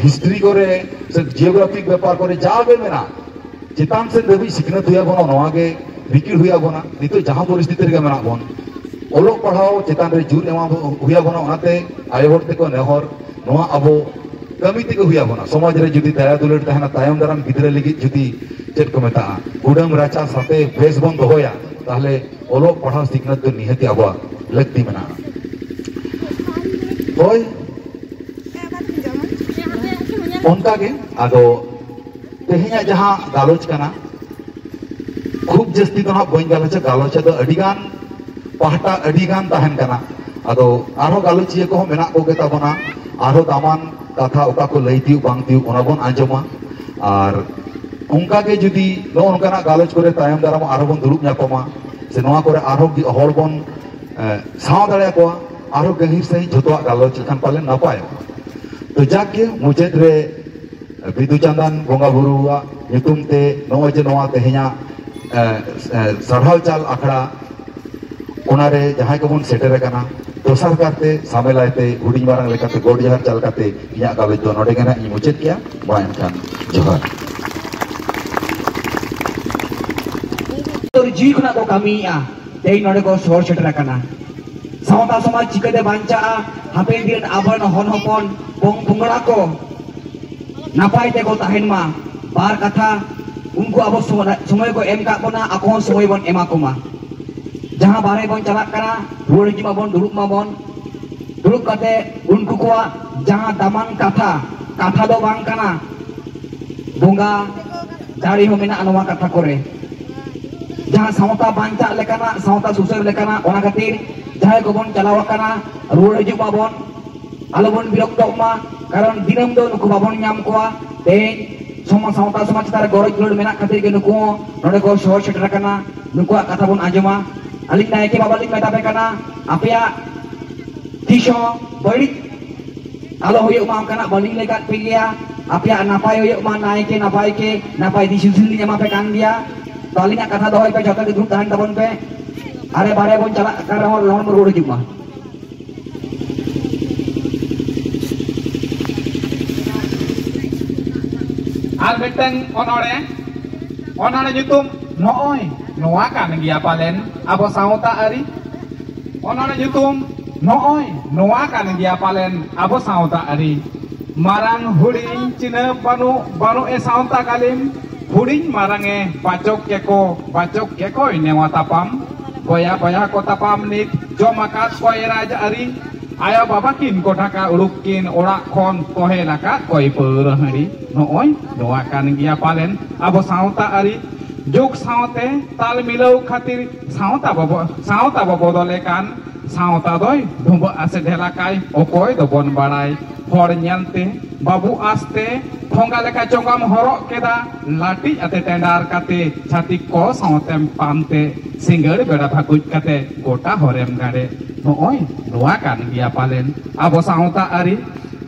ᱦᱤᱥᱴᱨᱤ ᱠᱚᱨᱮ, ᱥᱮ ᱡᱤᱭᱳᱜᱨᱟᱯᱷᱤᱠ ᱵᱮᱯᱟᱨ ᱠᱚᱨᱮ ᱡᱟ ᱜᱮ ᱢᱮᱱᱟᱜ, ᱪᱮᱛᱟᱱ ᱥᱮᱫ ᱫᱷᱟᱹᱵᱤᱡ ᱥᱤᱠᱷᱱᱟᱹᱛ ᱦᱩᱭ ᱟᱵᱚᱱᱟ, ᱱᱚᱣᱟ ᱜᱮ ᱨᱤᱠᱤᱲ ᱦᱩᱭ ᱟᱵᱚᱱᱟ᱾ ᱱᱤᱛᱚᱜ ᱡᱟᱦᱟᱸ ᱯᱚᱨᱤᱥᱛᱷᱤᱛᱤ ᱨᱮᱜᱮ ᱢᱮᱱᱟᱜ ᱵᱚᱱ, ᱚᱞᱚᱜ ᱯᱟᱲᱦᱟᱣ ᱪᱮᱛᱟᱱ ᱨᱮ ᱡᱳᱨ ᱮᱢᱟ ᱦᱩᱭ ᱟᱵᱚᱱᱟ᱾ ᱚᱱᱟᱛᱮ ᱟᱭᱳ ᱦᱚᱲ ᱛᱮᱠᱚ ᱱᱮᱦᱚᱨ, ᱱᱚᱣᱟ ᱟᱵᱚ ᱠᱟᱹᱢᱤ ᱛᱮᱜᱮ ᱦᱩᱭ ᱟᱵᱚᱱᱟ᱾ ᱥᱚᱢᱟᱡᱽ ᱨᱮ ᱡᱩᱫᱤ ᱫᱟᱭᱟ ᱫᱩᱞᱟᱹᱲ ᱛᱟᱦᱮᱱᱟ, ᱛᱟᱭᱚᱢ ᱫᱟᱨᱟᱢ ᱜᱤᱫᱽᱨᱟᱹ ᱞᱟᱹᱜᱤᱫ ᱡᱩᱫᱤ, ᱪᱮᱫ ᱠᱚ ᱢᱮᱛᱟᱜᱼᱟ, ᱠᱩᱰᱟᱹᱢ ᱨᱟᱪᱟ ᱥᱟᱛᱮ ᱵᱮᱥ ᱵᱚᱱ ᱫᱚᱦᱚᱭᱟ, ᱛᱟᱦᱞᱮ ᱚᱞᱚᱜ ᱯᱟᱲᱦᱟᱣ ᱥᱤᱠᱷᱱᱟᱹᱛ ᱫᱚ ᱱᱤᱦᱟᱹᱛᱤ ᱟᱵᱚᱣᱟᱜ ᱞᱟᱹᱠᱛᱤ ᱢᱮᱱᱟᱜᱼᱟ᱾ ᱦᱳᱭ, ᱚᱱᱠᱟᱜᱮ ᱟᱫᱚ ᱛᱮᱦᱮᱧᱟᱜ ᱡᱟᱦᱟᱸ ᱜᱟᱞᱚᱪ ᱠᱟᱱᱟ, ᱠᱷᱩᱵ ᱡᱟᱹᱥᱛᱤ ᱫᱚ ᱱᱟᱦᱟᱜ ᱵᱟᱹᱧ ᱜᱟᱞᱚᱪᱟ᱾ ᱜᱟᱞᱚᱪ ᱫᱚ ᱟᱹᱰᱤᱜᱟᱱ ᱯᱟᱦᱴᱟ, ᱟᱹᱰᱤᱜᱟᱱ ᱛᱟᱦᱮᱱ ᱠᱟᱱᱟ᱾ ᱟᱫᱚ ᱟᱨᱦᱚᱸ ᱜᱟᱞᱚᱪᱤᱭᱟᱹ ᱠᱚᱦᱚᱸ ᱢᱮᱱᱟᱜ ᱠᱚᱜᱮ ᱛᱟᱵᱚᱱᱟ, ᱟᱨᱦᱚᱸ ᱫᱟᱢᱟᱱ ᱠᱟᱛᱷᱟ ᱚᱠᱟ ᱠᱚ ᱞᱟᱹᱭ ᱛᱤᱭᱳᱜ ᱵᱟᱝ ᱛᱤᱭᱳᱜ, ᱚᱱᱟ ᱵᱚᱱ ᱟᱸᱡᱚᱢᱟ᱾ ᱟᱨ ᱚᱱᱠᱟ ᱜᱮ ᱡᱩᱫᱤ ᱱᱚᱜᱼᱚ ᱱᱚᱝᱠᱟᱱᱟᱜ ᱜᱟᱞᱚᱪ ᱠᱚᱨᱮ ᱛᱟᱭᱚᱢ ᱫᱟᱨᱟᱢ ᱟᱨᱦᱚᱸ ᱵᱚᱱ ᱫᱩᱲᱩᱵ ᱧᱟᱯᱟᱢᱟ, ᱥᱮ ᱱᱚᱣᱟ ᱠᱚᱨᱮ ᱟᱨᱦᱚᱸ ᱜᱤ-, ᱦᱚᱲ ᱵᱚᱱ, ᱮ, ᱥᱟᱶ ᱫᱟᱲᱮᱭᱟᱠᱚᱣᱟ, ᱟᱨᱦᱚᱸ ᱜᱟᱹᱦᱤᱨ ᱥᱟᱺᱦᱤᱡ ᱡᱷᱚᱛᱚᱣᱟᱜ ᱜᱟᱞᱚᱪ ᱞᱮᱠᱷᱟᱱ ᱯᱟᱞᱮᱱ ᱱᱟᱯᱟᱭᱚᱜᱼᱟ᱾ ᱛᱚ ᱡᱟᱠ ᱜᱮ, ᱢᱩᱪᱟᱹᱫ ᱨᱮ ᱵᱤᱫᱩ ᱪᱟᱸᱫᱟᱱ ᱵᱚᱸᱜᱟ ᱵᱩᱨᱩᱣᱟᱜ ᱧᱩᱛᱩᱢ ᱛᱮ ᱱᱚᱜᱼᱚᱭ ᱡᱮ ᱱᱚᱣᱟ ᱛᱮᱦᱮᱧᱟᱜ, ᱮ, ᱮ, ᱥᱟᱨᱦᱟᱣ ᱪᱟᱞ ᱟᱠᱷᱲᱟ, ᱚᱱᱟᱨᱮ ᱡᱟᱦᱟᱸᱭ ᱠᱚᱵᱚᱱ ᱥᱮᱴᱮᱨ ᱟᱠᱟᱱᱟ, ᱫᱚᱥᱟᱨ ᱠᱟᱨᱛᱮ ᱥᱟᱢᱮᱞᱟᱭ ᱛᱮ ᱦᱩᱰᱤᱧ ᱢᱟᱨᱟᱝ ᱞᱮᱠᱟᱛᱮ ᱜᱚᱰ ᱡᱚᱦᱟᱨ ᱪᱟᱞ ᱠᱟᱛᱮ ᱤᱧᱟᱹᱜ ᱜᱟᱞᱚᱪ ᱫᱚ ᱱᱚᱰᱮ ᱜᱮ ᱱᱟᱦᱟᱜ ᱤᱧ ᱢᱩᱪᱟᱹᱫ ᱠᱮᱜᱼᱟ᱾ ᱢᱟ ᱮᱱᱠᱷᱟᱱ ᱡᱚᱦᱟᱨ᱾ ᱡᱤᱣᱤ ᱠᱷᱚᱱᱟᱜ ᱠᱚ ᱠᱟᱹᱢᱤᱭᱮᱫᱼᱟ, ᱛᱮᱦᱮᱧ ᱱᱚᱰᱮ ᱠᱚ ᱥᱚᱦᱚᱨ ᱥᱮᱴᱮᱨ ᱟᱠᱟᱱᱟ᱾ ᱥᱟᱶᱛᱟ ᱥᱚᱢᱟᱡᱽ ᱪᱤᱠᱟᱹᱛᱮ ᱵᱟᱧᱪᱟᱜᱼᱟ, ᱦᱟᱯᱮᱱ ᱫᱤᱱ ᱨᱮᱱ ᱟᱵᱚᱨᱮᱱ ᱦᱚᱱ ᱦᱚᱯᱚᱱ ᱯᱚᱝ ᱯᱚᱝᱲᱟ ᱠᱚ ᱱᱟᱯᱟᱭ ᱛᱮᱠᱚ ᱛᱟᱦᱮᱱ ᱢᱟ᱾ ᱵᱟᱨ ᱠᱟᱛᱷᱟ, ᱩᱱᱠᱩ ᱟᱵᱚ ᱥᱚᱢᱚ-, ᱥᱚᱢᱚᱭ ᱠᱚ ᱮᱢ ᱠᱟᱜ ᱵᱚᱱᱟ, ᱟᱠᱚ ᱦᱚᱸ ᱥᱚᱢᱚᱭ ᱵᱚᱱ ᱮᱢᱟ ᱠᱚᱢᱟ᱾ ᱡᱟᱦᱟᱸ ᱵᱟᱦᱨᱮ ᱵᱚᱱ ᱪᱟᱞᱟᱜ ᱠᱟᱱᱟ, ᱨᱩᱣᱟᱹᱲ ᱦᱤᱡᱩᱜ ᱢᱟᱵᱚᱱ, ᱫᱩᱲᱩᱵ ᱢᱟᱵᱚᱱ, ᱫᱩᱲᱩᱵ ᱠᱟᱛᱮ ᱩᱱᱠᱩ ᱠᱚᱣᱟᱜ ᱡᱟᱦᱟᱸ ᱫᱟᱢᱟᱱ ᱠᱟᱛᱷᱟ, ᱠᱟᱛᱷᱟ ᱫᱚ ᱵᱟᱝ ᱠᱟᱱᱟ, ᱵᱚᱸᱜᱟ ᱫᱟᱲᱮ ᱦᱚᱸ ᱢᱮᱱᱟᱜᱼᱟ ᱱᱚᱣᱟ ᱠᱟᱛᱷᱟ ᱠᱚᱨᱮ᱾ ᱡᱟᱦᱟᱸ ᱥᱟᱶᱛᱟ ᱵᱟᱧᱪᱟᱜ ᱞᱮᱠᱟᱱᱟᱜ, ᱥᱟᱶᱛᱟ ᱥᱩᱥᱟᱹᱨ ᱞᱮᱠᱟᱱᱟᱜ, ᱚᱱᱟ ᱠᱷᱟᱹᱛᱤᱨ ᱡᱟᱦᱟᱸᱭ ᱠᱚᱵᱚᱱ ᱪᱟᱞᱟᱣ ᱟᱠᱟᱱᱟ, ᱨᱩᱣᱟᱹᱲ ᱦᱤᱡᱩᱜ ᱢᱟᱵᱚᱱ, ᱟᱞᱚᱵᱚᱱ ᱵᱤᱨᱚᱠᱛᱚᱜ ᱢᱟ, ᱠᱟᱨᱚᱱ ᱫᱤᱱᱟᱹᱢ ᱫᱚ ᱱᱩᱠᱩ ᱵᱟᱵᱚᱱ ᱧᱟᱢ ᱠᱚᱣᱟ᱾ ᱛᱮᱦᱮᱧ ᱥᱚᱢᱟ-, ᱥᱟᱶᱛᱟ ᱥᱚᱢᱟᱡᱽ ᱪᱮᱛᱟᱱ ᱨᱮ ᱜᱚᱨᱚᱡᱽ ᱜᱩᱨᱟᱹᱡ ᱢᱮᱱᱟᱜ ᱠᱷᱟᱹᱛᱤᱨ ᱜᱮ ᱱᱩᱠᱩ ᱦᱚᱸ ᱱᱚᱰᱮ ᱠᱚ ᱥᱚᱦᱚᱨ ᱥᱮᱴᱮᱨ ᱟᱠᱟᱱᱟ᱾ ᱱᱩᱠᱩᱣᱟᱜ ᱠᱟᱛᱷᱟ ᱵᱚᱱ ᱟᱸᱡᱚᱢᱟ᱾ ᱟᱹᱞᱤᱧ ᱱᱟᱭᱠᱮ ᱵᱟᱵᱟ ᱞᱤᱧ ᱢᱮᱛᱟ ᱯᱮ ᱠᱟᱱᱟ, ᱟᱯᱮᱭᱟᱜ ᱛᱤᱥ ᱦᱚᱸ ᱵᱟᱹᱲᱤᱡ ᱟᱞᱚ ᱦᱩᱭᱩᱜ ᱢᱟ, ᱚᱱᱠᱟᱱᱟᱜ ᱵᱟᱹᱞᱤᱧ ᱞᱟᱹᱭ ᱠᱟᱫ ᱯᱮ ᱜᱮᱭᱟ᱾ ᱟᱯᱮᱭᱟᱜ ᱱᱟᱯᱟᱭ ᱦᱩᱭᱩᱜ ᱢᱟ, ᱱᱟᱭᱠᱮ ᱱᱟᱯᱟᱭ ᱠᱮ ᱱᱟᱯᱟᱭ ᱫᱤᱥ ᱦᱩᱫᱤᱥ ᱞᱤᱧ ᱮᱢᱟ ᱯᱮ ᱠᱟᱱ ᱜᱮᱭᱟ᱾ ᱛᱚ ᱟᱹᱞᱤᱧᱟᱜ ᱠᱟᱛᱷᱟ ᱫᱚᱦᱚᱭ ᱯᱮ, ᱡᱚᱛᱚ ᱜᱮ ᱫᱩᱲᱩᱵ ᱛᱟᱦᱮᱱ ᱛᱟᱵᱚᱱ ᱯᱮ᱾ ᱟᱨᱮ ᱵᱟᱨᱮ ᱵᱚᱱ ᱪᱟᱞᱟᱜ ᱠᱟᱱ ᱨᱮᱦᱚᱸ ᱞᱚᱜᱚᱱ ᱵᱚᱱ ᱨᱩᱣᱟᱹᱲ ᱦᱤᱡᱩᱜ ᱢᱟ᱾ ᱟᱨ ᱢᱤᱫᱴᱟᱝ ᱚᱱᱚᱬᱦᱮ, ᱚᱱᱚᱬᱦᱮ ᱧᱩᱛᱩᱢ ᱱᱚᱜᱼᱚᱭ ᱱᱚᱣᱟ ᱠᱟᱱ ᱜᱮᱭᱟ ᱯᱟᱞᱮᱱ ᱟᱵᱚ ᱥᱟᱶᱛᱟ ᱟᱹᱨᱤ᱾ ᱚᱱᱚᱬᱦᱮ ᱧᱩᱛᱩᱢ ᱱᱚᱜᱼᱚᱭ ᱱᱚᱣᱟ ᱠᱟᱱ ᱜᱮᱭᱟ ᱯᱟᱞᱮᱱ ᱟᱵᱚ ᱥᱟᱶᱛᱟ ᱟᱹᱨᱤ᱾ ᱢᱟᱨᱟᱝ ᱦᱩᱰᱤᱧ ᱪᱤᱱᱦᱟᱹᱯ ᱵᱟᱹᱱᱩᱜ, ᱵᱟᱹᱱᱩᱜ ᱮ ᱥᱟᱶᱛᱟ ᱜᱟᱹᱞᱤᱢ᱾ ᱦᱩᱰᱤᱧ ᱢᱟᱨᱟᱝ ᱮ ᱵᱟᱪᱚᱠ ᱠᱮᱠᱚ, ᱵᱟᱪᱚᱠ ᱠᱮᱠᱚᱭ ᱱᱮᱣᱟ ᱛᱟᱯᱟᱢ᱾ ᱵᱚᱭᱟ ᱵᱚᱭᱟ ᱠᱚ ᱛᱟᱯᱟᱢ ᱱᱤᱛ, ᱡᱚᱢ ᱟᱠᱟᱫ ᱠᱚᱭ ᱨᱟᱡᱽ ᱟᱹᱨᱤ᱾ ᱟᱭᱳ ᱵᱟᱵᱟ ᱠᱤᱱ ᱠᱚ ᱰᱷᱟᱠᱟ ᱩᱰᱩᱠ ᱠᱤᱱ, ᱚᱲᱟᱜ ᱠᱷᱚᱱ ᱛᱚᱦᱮᱞ ᱟᱠᱟᱫ ᱠᱚᱭ ᱯᱟᱹᱣᱨᱟᱹ ᱦᱟᱺᱰᱤ᱾ ᱱᱚᱜᱼᱚᱭ ᱱᱚᱣᱟ ᱠᱟᱱ ᱜᱮᱭᱟ ᱯᱟᱞᱮᱱ ᱟᱵᱚ ᱥᱟᱶᱛᱟ ᱟᱹᱨᱤ᱾ ᱡᱩᱜᱽ ᱥᱟᱶᱛᱮ ᱛᱟᱞ ᱢᱤᱞᱟᱹᱣ ᱠᱷᱟᱹᱛᱤᱨ ᱥᱟᱶᱛᱟ ᱵᱚ ᱵᱚ-, ᱥᱟᱶᱛᱟ ᱵᱚ ᱵᱚᱫᱚᱞᱮ ᱠᱟᱱ᱾ ᱥᱟᱶᱛᱟ ᱫᱚᱭ ᱰᱷᱩᱸᱵᱟᱹᱜ ᱟᱥᱮ ᱰᱷᱮᱞᱟᱠᱟᱭ, ᱚᱠᱚᱭ ᱫᱚᱵᱚᱱ ᱵᱟᱲᱟᱭ᱾ ᱦᱚᱲ ᱧᱮᱞᱛᱮ ᱵᱟᱹᱵᱩ ᱟᱥᱛᱮ ᱴᱷᱚᱸᱜᱟ ᱞᱮᱠᱟ ᱪᱚᱸᱜᱟᱢ ᱦᱚᱨᱚᱜ ᱠᱮᱫᱟ, ᱞᱟᱹᱴᱤᱡ ᱟᱛᱮ ᱴᱮᱸᱰᱟᱨ ᱠᱟᱛᱮ ᱪᱷᱟᱹᱛᱤᱠ ᱠᱚ ᱥᱟᱶᱛᱮᱢ ᱯᱟᱱᱛᱮ, ᱥᱤᱸᱜᱟᱹᱲ ᱵᱮᱲᱟ ᱵᱷᱟᱹᱠᱩᱡ ᱠᱟᱛᱮ ᱜᱚᱴᱟ ᱦᱚᱨᱮᱢ ᱜᱟᱲᱮ᱾ ᱱᱚᱜᱼᱚᱭ ᱱᱚᱣᱟ ᱠᱟᱱ ᱜᱮᱭᱟ ᱯᱟᱞᱮᱱ ᱟᱵᱚ ᱥᱟᱶᱛᱟ ᱟᱹᱨᱤ᱾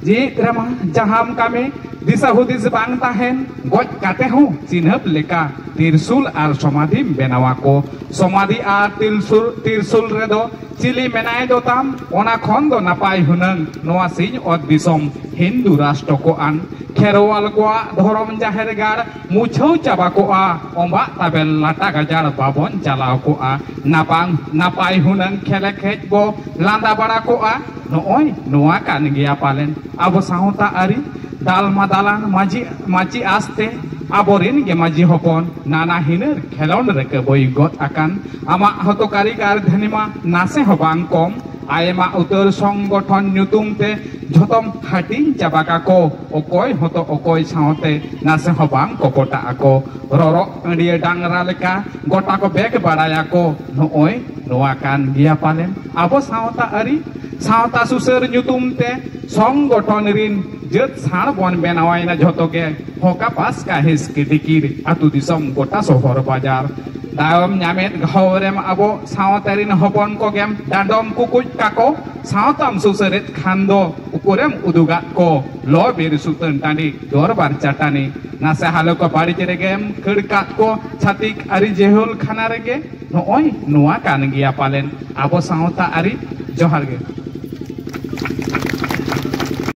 ᱡᱤᱣᱤᱫ ᱨᱮᱢᱟ ᱡᱟᱦᱟᱸᱢ ᱠᱟᱹᱢᱤ ᱫᱤᱥᱟᱹ ᱦᱩᱫᱤᱥ ᱵᱟᱝ ᱛᱟᱦᱮᱱ, ᱜᱚᱡ ᱠᱟᱛᱮ ᱦᱚᱸ ᱪᱤᱱᱦᱟᱹᱯ ᱞᱮᱠᱟ ᱛᱤᱨᱥᱩᱞ ᱟᱨ ᱥᱚᱢᱟᱫᱷᱤᱢ ᱵᱮᱱᱟᱣᱟᱠᱚ᱾ ᱥᱚᱢᱟᱫᱷᱤ ᱟᱨ ᱛᱤᱨᱥᱩᱞ, ᱛᱤᱨᱥᱩᱞ ᱨᱮᱫᱚ ᱪᱤᱞᱤ ᱢᱮᱱᱟᱭ ᱫᱚ ᱛᱟᱢ? ᱚᱱᱟ ᱠᱷᱚᱱ ᱫᱚ ᱱᱟᱯᱟᱭ ᱦᱩᱱᱟᱹᱝ ᱱᱚᱣᱟ ᱥᱤᱧ ᱚᱛ ᱫᱤᱥᱚᱢ ᱦᱤᱱᱫᱩ ᱨᱟᱥᱴᱨᱚ ᱠᱚ ᱟᱱ᱾ ᱠᱷᱮᱨᱣᱟᱞ ᱠᱚᱣᱟᱜ ᱫᱷᱚᱨᱚᱢ ᱡᱟᱦᱮᱨ ᱜᱟᱲ ᱢᱩᱪᱷᱟᱹᱣ ᱪᱟᱵᱟ ᱠᱚᱜᱼᱟ, ᱚᱢᱵᱟᱜ ᱛᱟᱵᱮᱱ ᱞᱟᱴᱟ ᱜᱟᱡᱟᱲ ᱵᱟᱵᱚᱱ ᱪᱟᱞᱟᱣ ᱠᱚᱜᱼᱟ᱾ ᱱᱟᱯᱟᱝ, ᱱᱟᱯᱟᱭ ᱦᱩᱱᱟᱹᱝ ᱠᱷᱮᱞᱮ ᱠᱷᱮᱡ ᱵᱚ ᱞᱟᱸᱫᱟ ᱵᱟᱲᱟ ᱠᱚᱜᱼᱟ᱾ ᱱᱚᱜᱼᱚᱭ ᱱᱚᱣᱟ ᱠᱟᱱ ᱜᱮᱭᱟ ᱯᱟᱞᱮᱱ ᱟᱵᱚ ᱥᱟᱶᱛᱟ ᱟᱹᱨᱤ᱾ ᱫᱟᱞᱢᱟ ᱫᱟᱞᱟᱱ ᱢᱟᱹᱡᱷᱤ, ᱢᱟᱹᱪᱤ ᱟᱥᱛᱮ ᱟᱵᱚᱨᱤᱱ ᱜᱮ ᱢᱟᱹᱡᱷᱤ ᱦᱚᱯᱚᱱ ᱱᱟᱱᱟ ᱦᱤᱱᱟᱹᱨ ᱠᱷᱮᱞᱳᱸᱰ ᱨᱮ ᱠᱟᱹᱵᱟᱹᱭ ᱜᱚᱫ ᱟᱠᱟᱱ᱾ ᱟᱢᱟᱜ ᱦᱚᱸᱛᱚ ᱠᱟᱹᱨᱤᱜᱟᱨ ᱫᱷᱟᱹᱱᱤ ᱢᱟ ᱱᱟᱥᱮ ᱦᱚᱸ ᱵᱟᱝ ᱠᱚᱢ᱾ ᱟᱭᱢᱟ ᱩᱛᱟᱹᱨ ᱥᱚᱝᱜᱚᱴᱷᱚᱱ ᱧᱩᱛᱩᱢ ᱛᱮ ᱡᱷᱚᱛᱚᱢ ᱦᱟᱹᱴᱤᱧ ᱪᱟᱵᱟ ᱠᱟᱠᱚ᱾ ᱚᱠᱚᱭ ᱦᱚᱸᱛᱚ ᱚᱠᱚᱭ ᱥᱟᱶᱛᱮ ᱱᱟᱥᱮ ᱦᱚᱸ ᱵᱟᱝ ᱠᱚ ᱯᱚᱴᱟᱜ ᱟᱠᱚ᱾ ᱨᱚᱨᱚᱜ ᱟᱹᱰᱤᱭᱟᱹ ᱰᱟᱝᱨᱟ ᱞᱮᱠᱟ ᱜᱚᱴᱟ ᱠᱚ ᱵᱮᱜ ᱵᱟᱲᱟᱭᱟᱠᱚ᱾ ᱱᱚᱜᱼᱚᱭ ᱱᱚᱣᱟ ᱠᱟᱱ ᱜᱮᱭᱟ ᱯᱟᱞᱮᱱ ᱟᱵᱚ ᱥᱟᱶᱛᱟ ᱟᱹᱨᱤ᱾ ᱥᱟᱶᱛᱟ ᱥᱩᱥᱟᱹᱨ ᱧᱩᱛᱩᱢ ᱛᱮ ᱥᱚᱝᱜᱚᱴᱷᱚᱱ ᱨᱤᱱ ᱡᱟᱹᱛ ᱥᱟᱬ ᱵᱚᱱ ᱵᱮᱱᱟᱣᱟᱭᱱᱟ ᱡᱷᱚᱛᱚ ᱜᱮ᱾ ᱦᱚᱠᱟ ᱯᱟᱥᱠᱟ ᱦᱤᱥᱠᱤ ᱫᱤᱠᱤᱨ ᱟᱹᱛᱩ ᱫᱤᱥᱚᱢ ᱜᱚᱴᱟ ᱥᱚᱦᱚᱨ ᱵᱟᱡᱟᱨ᱾ ᱫᱟᱣᱮᱢ ᱧᱟᱢᱮᱫ ᱜᱷᱟᱣ ᱨᱮᱢ ᱟᱵᱚ ᱥᱟᱶᱛᱟ ᱨᱤᱱ ᱦᱚᱯᱚᱱ ᱠᱚᱜᱮᱢ ᱰᱟᱸᱰᱚᱢ ᱠᱩᱠᱩᱡ ᱠᱟᱠᱚ᱾ ᱥᱟᱶᱛᱟᱢ ᱥᱩᱥᱟᱹᱨᱮᱫ ᱠᱷᱟᱱ ᱫᱚ ᱩᱠᱩᱨᱮᱢ ᱩᱫᱩᱜᱟᱫ ᱠᱚ? ᱞᱚ ᱵᱤᱨ ᱥᱩᱛᱟᱹᱱ ᱴᱟᱺᱰᱤ ᱫᱚᱨᱵᱟᱨ ᱪᱟᱹᱴᱟᱹᱱᱤ᱾ ᱱᱟᱥᱮ ᱦᱟᱞᱚ ᱠᱚ ᱵᱟᱹᱲᱤᱡ ᱨᱮᱜᱮᱢ ᱠᱷᱟᱹᱲ ᱠᱟᱫ ᱠᱚ ᱪᱷᱟᱹᱛᱤᱠ ᱟᱹᱨᱤ ᱡᱮᱦᱳᱞ ᱠᱷᱟᱱᱟ ᱨᱮᱜᱮ᱾ ᱱᱚᱜᱼᱚᱭ ᱱᱚᱣᱟ ᱠᱟᱱ ᱜᱮᱭᱟ ᱯᱟᱞᱮᱱ ᱟᱵᱚ ᱥᱟᱶᱛᱟ ᱟᱹᱨᱤ᱾ ᱡᱚᱦᱟᱨ ᱜᱮ᱾